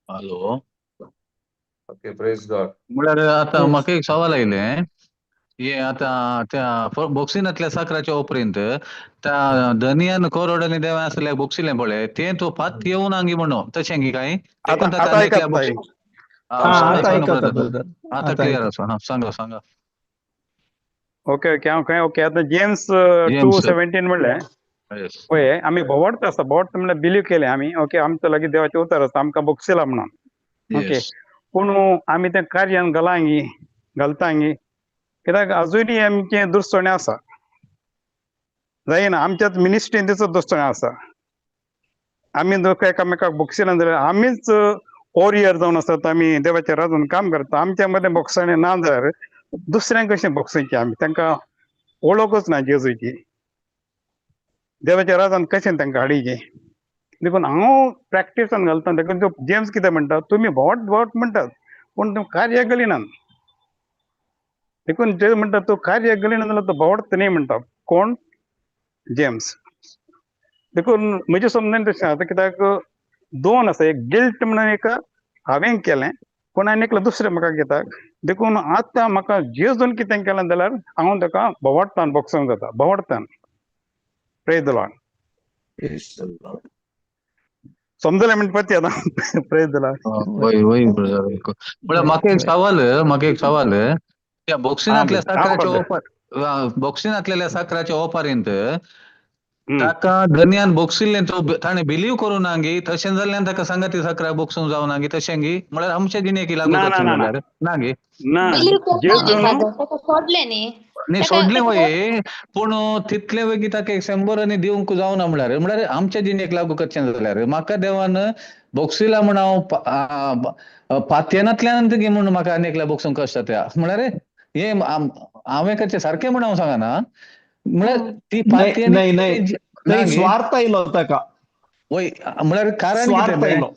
हॅलो. Okay, praise God. म्हळ्यार आतां म्हाका एक सवाल आयलें, हे आतां त्या बोक्सिनांतल्या साकराच्या उपरांत त्या धनियान कोरोड आनी देवा आसल्या बोक्सिलें पळय तें तो पात येवन आंगी म्हणून तशें गी कांय? आतां क्लियर आसा. सांगा सांगा. ओके ओके, हांव खंय ओके आतां जेम्स 2:17 म्हणलें पळय आमी भोंवत आसा, भोंवत म्हणल्यार बिलीव केलें आमी. ओके, आमच्या लागीं देवाचें उतर आसा, आमकां बक्षिलां म्हणून. ओके, पूण आमी तें कार्यान घालांगी घालतांगी कित्याक अजुनूय आमचें दुसरें आसा जायना, आमच्याच मिनिस्ट्रीन तेचो दुसरें आसा. आमी दोग एकामेकाक बक्षिलां जाल्यार आमीच वॉरियर जावन आसात, आमी देवाच्या राजून काम करता. आमच्या मदें बक्षाणें ना जाल्यार दुसऱ्यांक कशें बक्षोवचें आमी? तांकां वळखूच ना जेजूची, देवाच्या राजान कशें तांकां हाडीचें? देखून हांव प्रॅक्टिसान घालता. देखून तो जेम्स कितें म्हणटा, तुमी भोंवट भोंवट म्हणटात पूण तुमी कार्य घालिनात. देखून जे म्हणटा तो कार्य घालिना जाल्यार तो भोंवट न्ही म्हणटा. कोण? जेम्स. देखून म्हजें समजून तशें आतां कित्याक दोन आसा, एक गिल्ट म्हणून एक हांवें केलें पूण आनी एकलें दुसरें म्हाका घेता. देखून आतां म्हाका जेजून कितें केलें जाल्यार हांव ताका भोंवडतान बक्षोंक जाता, भोंवडतान. Praise the Lord. समजलें म्हणपाची आतां. Praise the Lord. वय वय ब्रदर. म्हळ्यार म्हाका एक सवाल, म्हाका एक सवाल, त्या बोक्सिनांतल्या साकराच्या ओपार, बोक्सिनांतल्या साकराच्या ओपारींत ताका धनयान बोगसिल्लें तो ताणें बिलीव करूं ना गी तशें जाल्ल्यान ताका सांगाती साकरा बोगसूंक जावना गी तशें गी म्हळ्यार आमच्या जिणेक लागू ना ना जातलें ना ना जाल्यार ना गी ना बिलीव केलें न्ही जेजून फादर, ताका सोडलें न्ही. न्ही ताका सोडलें ताका वय पूण तितलें वेगळी ताका एक 100 आनी दिवंक जावना म्हळ्यार म्हळ्यार आमच्या जिणेक लागू करचें जाल्यार म्हाका देवान बोगसिला म्हूण हांव पातयेनांतल्यान गी म्हूण म्हाका आनी एकल्या बोगसूंक कश्ट जाता म्हळ्यार हें हांवें करचें सारकें म्हूण हांव सांगना म्हळ्यार ती नाही पातयेन नाही नाही ना थंय गे स्वार्थ आयलो ताका. वय म्हळ्यार कारण कितें स्वार्थ तें आयलो.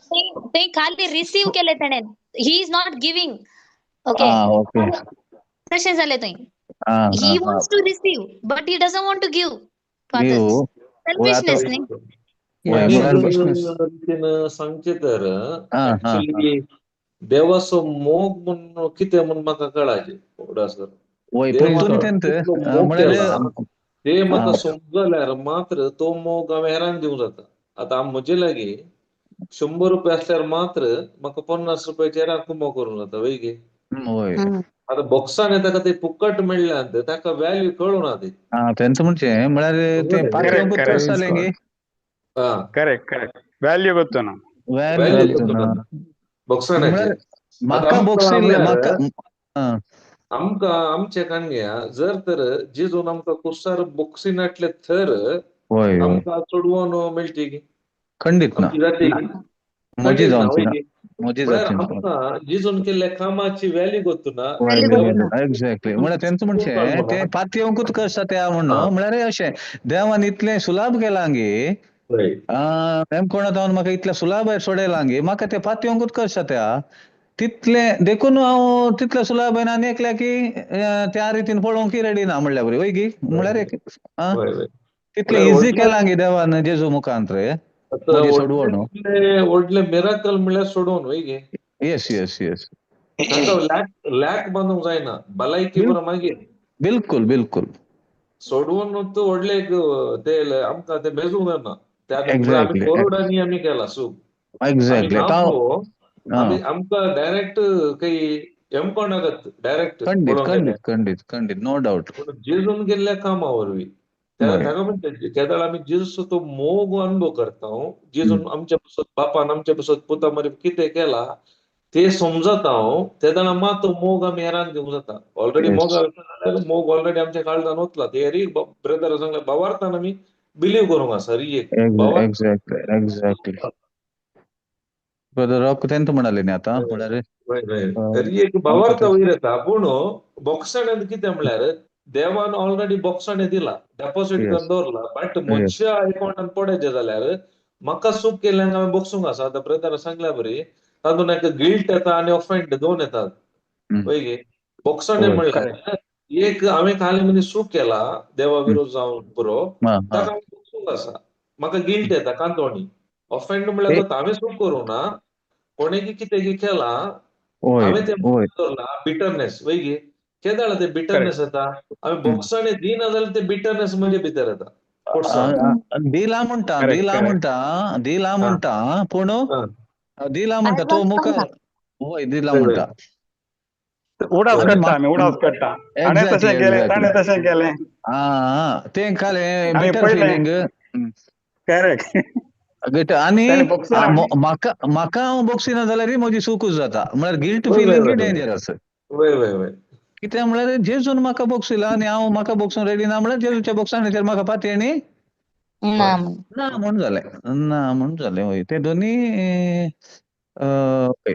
ते खाली रिसीव केले तेणें, he is not giving. Okay, ah okay तशें जालें थंय. आं ही आं आं wants to receive but he doesn't want to give to give others. वय आतां सेल्फिशनेस न्ही. वय Yeah, म्हळ्यार selfishness. रितीन सांगचें तर आं आं ऍक्च्युली देवाचो मोग म्हूण कितें म्हूण म्हाका कळाचें उगडास कर. वय देवान पुर्तून तेंत कितलो मोग म्हळ्यार केला ते म्हाका आं समजल्यार मात्र तो मोग हांवें हेरांक दिवंक जाता. आतां म्हजे लागीं 100 रुपया आसल्यार मात्र म्हाका 50 रुपयाचे हेरांक कुमो करूंक जाता वय गे. वय आतां बोक्साने ताका ते फुकट मेळ्ळ्यान ताका व्हॅल्यू कळूना ती. आं तेंच म्हणचें म्हळ्यार तें समजलें पातयेवंकूच करेक्ट कशें करेक्ट Praise जालें God. गे आं करेक्ट करेक्ट व्हॅल्यू करतो ना. व्हॅल्यू व्हॅल्यू करतो करतना ना बोक्साण्याचे. म्हळ्यार आतां म्हाका आमकां बोगसिल्लें म्हळ्यार म्हाका आं आमकां आमचे काणग्या जर तर जेजून आमकां कुर्सार बोक्सिनाटले तर वय वय आमकां चडवून मेळटी गी खंडीत ना आमची जाती गी म्हजी खंडीत ना जावची वय ना गी. म्हजी म्हळ्यार जावची ना आमकां जेजून केल्ल्या कामाची व्हॅल्यू गोत्तु ना. व्हॅल्यू व्हॅल्यू करना. एक्झॅक्टली म्हळ्यार तेंच म्हणचें तें पातयेवंकूच कशें जाता म्हूण म्हळ्यार अशें देवान इतलें सुलाभ केलां गे वय हेमकोणा जावन म्हाका इतलें सुलाभ सोडयलां गे म्हाका तें पातयेवंकूच कशें जाता तितलें देखून हांव तितलें सुलाभ आनी एकल्या की त्या रितीन पळोवंक रेडी ना म्हणल्या बरी वय गी म्हळ्यार एक आं वय वय तितलें म्हळ्यार इजी व्हडलें केलां गे देवान जेजू मुखांत रे आतां म्हजी सोडवण. व्हडलें व्हडलें मिराकल म्हणल्यार सोडोवन वय गे. येस येस येस ताका लॅक लॅक बांदूंक जायना भलायकी बरो मागीर बिलकुल बिलकुल सोडवून तूं व्हडलें एक ते आमकां ते मेजूंक जायना. त्या आमी एक्झॅक्टली करोडांनी आमी केला सूख आमी एक्झॅक्टली नामलो आमी आं आमकां डायरेक्ट काही एमकोणागत डायरेक्ट खंडीत पळोवंक गेल्यार खंडीत खंडीत खंडीत नो डावट पूण जेजून केल्ल्या कामा वरवीं वय ताका म्हणटा केदळ आमी जेजूचो तो मोग अनुभव करता जेजून आमच्या पासत बापान आमच्या पासत पुता मरे कितें केला ते समजता हांव तेदळा मात तो मोग आमी हेरांक दिवंक जाता. ऑलरेडी मोग येस जाल्यार मोग ऑलरेडी आमच्या काळजान वतला. ते हरी ब्रदर सांगले भावार्थान आमी बिलीव करूंक आसा हरी एक भावार्थ. एक्झॅक्टली एक्झॅक्टली ब्रदर रॉक तेंत म्हणाले न्ही आतां म्हळ्यार वय वय हरी एक आमकां भावार्थ तें वयर येता. पूण बोक्साण्यान कितें म्हळ्यार देवान ऑलरेडी बोक्साणे दिला डेपॉझीट येस करून दवरला बट येस म्हज्या अकाउंटान पडयचें जाल्यार म्हाका चूक केल्ल्यान हांवें बोगसूंक आसा. आतां ब्रदरान सांगल्या बरी तातूंत एक गिल्ट येता आनी ऑफेंड दोन येतात वय गे. बोक्साणे वय म्हणल्यार करेक्ट एक हांवें खाली मदीं चूक केला देवा विरोध जावन पुरो आं ताका आं हांवें बोगसूंक आसा म्हाका गिल्ट येता कांतोणी ऑफेंड म्हणल्यार ते जाता हांवें चूक करूं ना कोणें कितें केलां वय हांवें तें वय दवरलां बिटरनेस वय गे. केदळ ते करेक्ट बिटरनेस येता हांवें बोक्साणे दिना जाल्यार ते बिटरनेस म्हजे भितर येता कोडसाण. दिला म्हणटा करेक्ट दिला करेक्ट म्हणटा दिला आं म्हणटा पूण आं दिला म्हणटा तो ऍडव्हान्स मुखार ना. वय दिला वय वय म्हणटा उडास वय आनी काडटा आमी उडास काडटा हाणें एक्झॅक्टली तशें केलें एक्झॅक्टली ताणें तशें केलें आं तें खालें आमी बिटर पयलें फिलींग करेक्ट आनी ताणें बोगसना म्हाका म्हाका हांव बोगसिना जाल्यार म्हजी चुकूच जाता म्हळ्यार गिल्ट वय वय फिलींग वय डेंजरस. वय वय वय कितें म्हळ्यार जेजून म्हाका बोगसिला आनी हांव म्हाका बोगसून रेडी ना म्हळ्यार जेजूच्या बोगसाणेचेर म्हाका पातयेणी ना म्हण. ना म्हूण जालें ना म्हूण जालें वय ते दोनी वय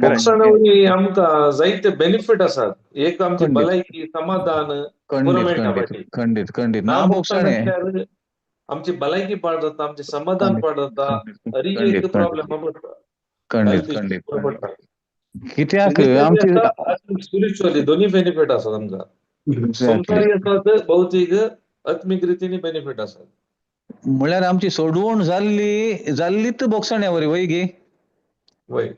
बोक्साणे वरवीं आमकां जायते बेनिफीट आसात. एक आमची खंडीत भलायकी समाधान पुरो खंडीत मेळटा खंडीत फाटी. खंडीत खंडीत ना ना बोगसाण बोगसाणे आसल्यार आमची भलायकी पाड जाता आमचें समाधान खंडीत पाड जाता खंडीत हरी खंडीत एक खंडीत प्रॉब्लेम पडटा खंडीत हेल्थ इश्यू खंडीत पुरो खंडीत पडटा. कित्याक फिजिकली आमची आसा स्पिरिच्युअली दोन्ही बेनिफीट आसात आमकां. एक्झॅक्टली संवसारी आसात भौतीक आत्मीक रितीन बेनिफीट आसात. म्हळ्यार आमची सोडवण जाल्ली जाल्लीच बोगसण्या वरी वय गी. वय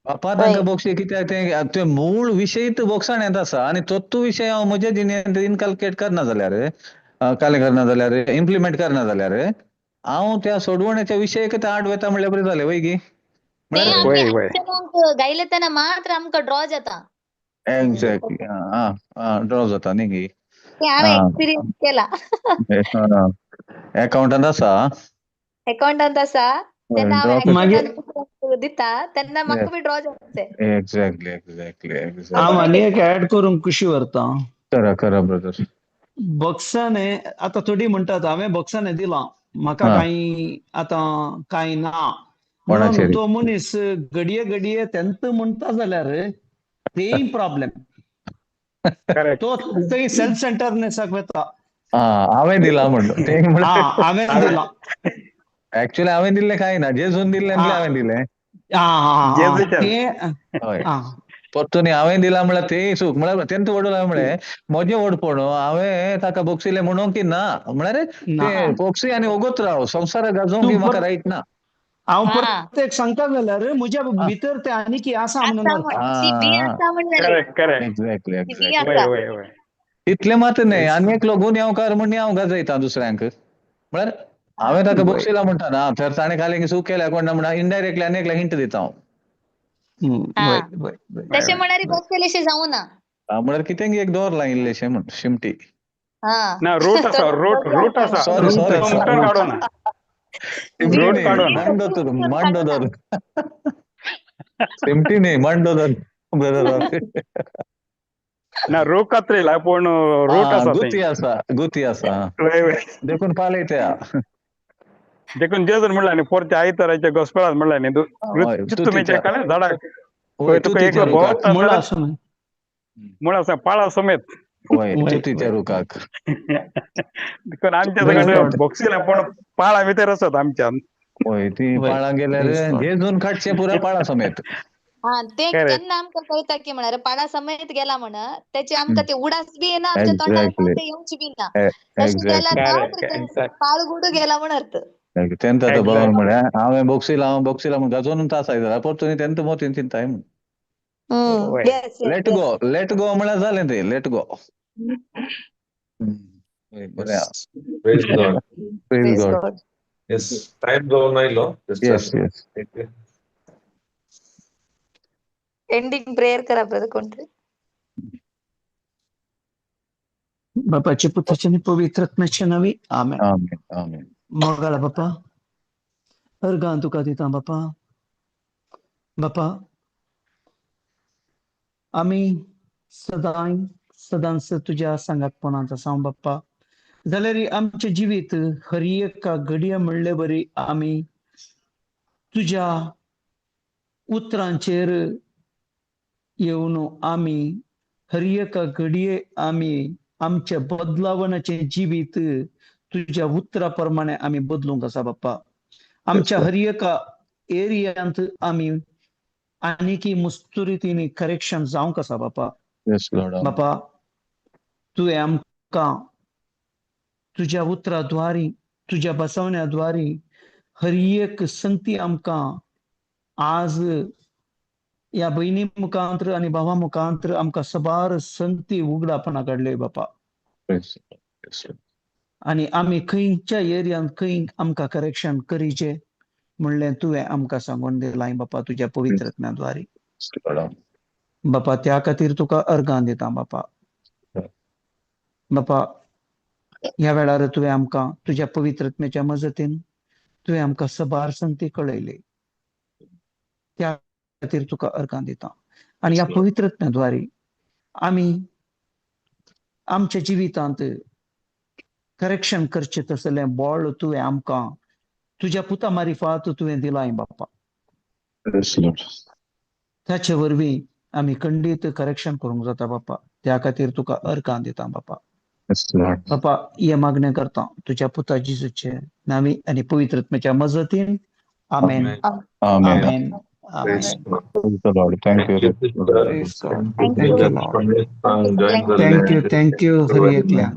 बापा वय तांकां बोगशी कित्याक तें ते मूळ विशयच बोगसण्यांत आसा आनी तोत्तू विशय हांव म्हज्या जिणेंत इनकल्केट करना जाल्यार कालें करना जाल्यार इम्प्लिमेंट करना जाल्यार हांव त्या सोडवण्याच्या विशयक ते आड वता म्हणल्यार बरें जालें वय गी. ते म्हळ्यार आमी वय वय ऍक्शनाक गायले तेन्ना मात्र आमकां ड्रॉ जाता. एक्झॅक्टली आं आं ड्रॉ जाता न्ही गी. ते हांवें आं एक्सपिरियन्स केला. आं अकाउंटांत आसा. अकाउंटांत आसा तेन्ना हांव मागीर अकाउंटांत दिता तेन्ना म्हाका विड्रॉ जाता. Exactly exactly exactly. हांव आनी एक ऍड करूंक खुशी व्हरता. करा करा ब्रदर. बॉक्साने आतां थोडी म्हणटात हांवें बॉक्साने दिलां म्हाका कांय आतां कांय ना म्हणून तो मनीस घडये घडये तेंत म्हणटा जाल्यार तेय प्रॉब्लेम. तो थंय सेल्फ सेंटरनेसाक वता. हांवें दिलां म्हणलो हांवें दिलां. ऍक्च्युअली हांवें दिल्लें कांय ना, जेजून दिल्लें हांवें दिलें. परतून हांवें दिलां म्हळ्यार तेय चूक. म्हळ्यार तेंच वडूल हांवें म्हळें म्हजें व्हडपण हांवें ताका बोगसिलें म्हणूंक की ना, म्हळ्यार ते बोगसी आनी ओगोत राव संवसाराक गाजोवंक बी म्हाका रायट ना. हांव प्रत्येक सांगता जाल्यार म्हज्या भितर ते आनी की आसा म्हणून. Exactly exactly. तितलें मात न्हय आनी एकलो गुन्यांवकार म्हूण हांव गाजयता दुसऱ्यांक. म्हळ्यार हांवें ताका बोगसिला म्हणटा ना तर ताणें खाली चूक केल्या कोण ना म्हणून इनडायरेक्टली आनी एकल्या हिंट दिता हांव. तशें म्हळ्यार बोगसलेशें जावं ना. म्हळ्यार कितें एक दवरलां इल्लेशें म्हण शिमटी ना. रूट आसा, रूट रूट आसा. सॉरी सॉरी काडूना मांडो दर सिमटी न्ही मांडो दर ब्रदर. ना रूख कातरीला पूण रूट आसा, गुती आसा, गुती आसा देखून पालयत्या. देखून जेजून म्हणलें न्ही परते आयताराच्या गोस्पेलांत म्हणलें न्ही तुमीच्या झाडाक तुका एकलो भोंवता मुळा आसा पाळा समेत तुतीच्या रुखाक. देखून आमच्या सगळ्या बोक्सिला पण पाळा भितर आसत आमच्यान. हय ती पाळां गेल्यार जेजून काडचें पुरा पाळा समेत. हा ते केन्ना आमकां कळटा की म्हळ्यार पाळा समेत गेला म्हण तेचे आमकां ते उडास बी येना आमच्या तोंडार ते येवची बी ना. तशें गेला ना पाळ गुडू गेला म्हण अर्थ. तेंत आतां बाबान म्हळ्यार हांवें बोक्सिला हांव बोक्सिला म्हण गाजोवन तास आयला परतून तेंत मोतीन चिंताय म्हण. लेट गो let go म्हळ्यार जालें तें let go. Praise God. Praise God. Yes, time जावन आयलो. Yes yes. Ending prayer करा ब्रदर कोण तरी. बापाचे पुत्राचे आणि पवित्र आत्म्याच्या नावी आमेन. आमेन आमेन. मोगाळा बापा अर्गां तुका दिता बापा. बापा आमी सदांय सदांच तुज्या सांगातपणांत आसा बाप्पा. जाल्यार आमचें जिवीत हर एका घडये म्हणले बरी आमी तुज्या उतरांचेर येवन आमी हर एका घडये आमी आमच्या बदलावणाचें जिवीत तुज्या उतरा प्रमाणे आमी बदलूंक आसा बाप्पा. आमच्या हर एका एरियांत आमी आनीकी मुस्तुरितीनी करेक्शन जावंक आसा बापा. बापा तुवें आमकां तुज्या उतरा द्वारी तुज्या बसवण्या द्वारी हर एक संगती आमकां आज ह्या भयणी मुखांत्र आनी भावा मुखांत्र आमकां सबार संगती उगडापणा काडले बापा. आनी आमी खंयच्या एरियांत खंय आमकां करेक्शन करीचें म्हणलें तुवें आमकां सांगून दिलां बापा तुज्या पवित्र आत्म्या द्वारी. बापा त्या खातीर तुका अर्गां दिता बापा. बापा ह्या वेळार तुवें आमकां तुज्या पवित्र आत्म्याच्या मजतीन तुवें आमकां सबार संगती कळयली त्या खातीर तुका अर्गां दिता. आनी ह्या पवित्र आत्म्या द्वारी आमी आमच्या जिवितांत करेक्शन करचें तसलें बळ तुवें आमकां तुज्या पुता मारिफात तुवें दिलाय बापा. ताचे वरवीं आमी खंडीत करेक्शन करूंक जाता बापा. त्या खातीर तुका अर्गां दिता बापा. बापा हे मागणें करता तुज्या पुता जेजूचे नांवी आनी पवित्र आत्म्याच्या मजतीन. आमेन आमेन. Thank you. Thank you. Thank you हर एकल्या.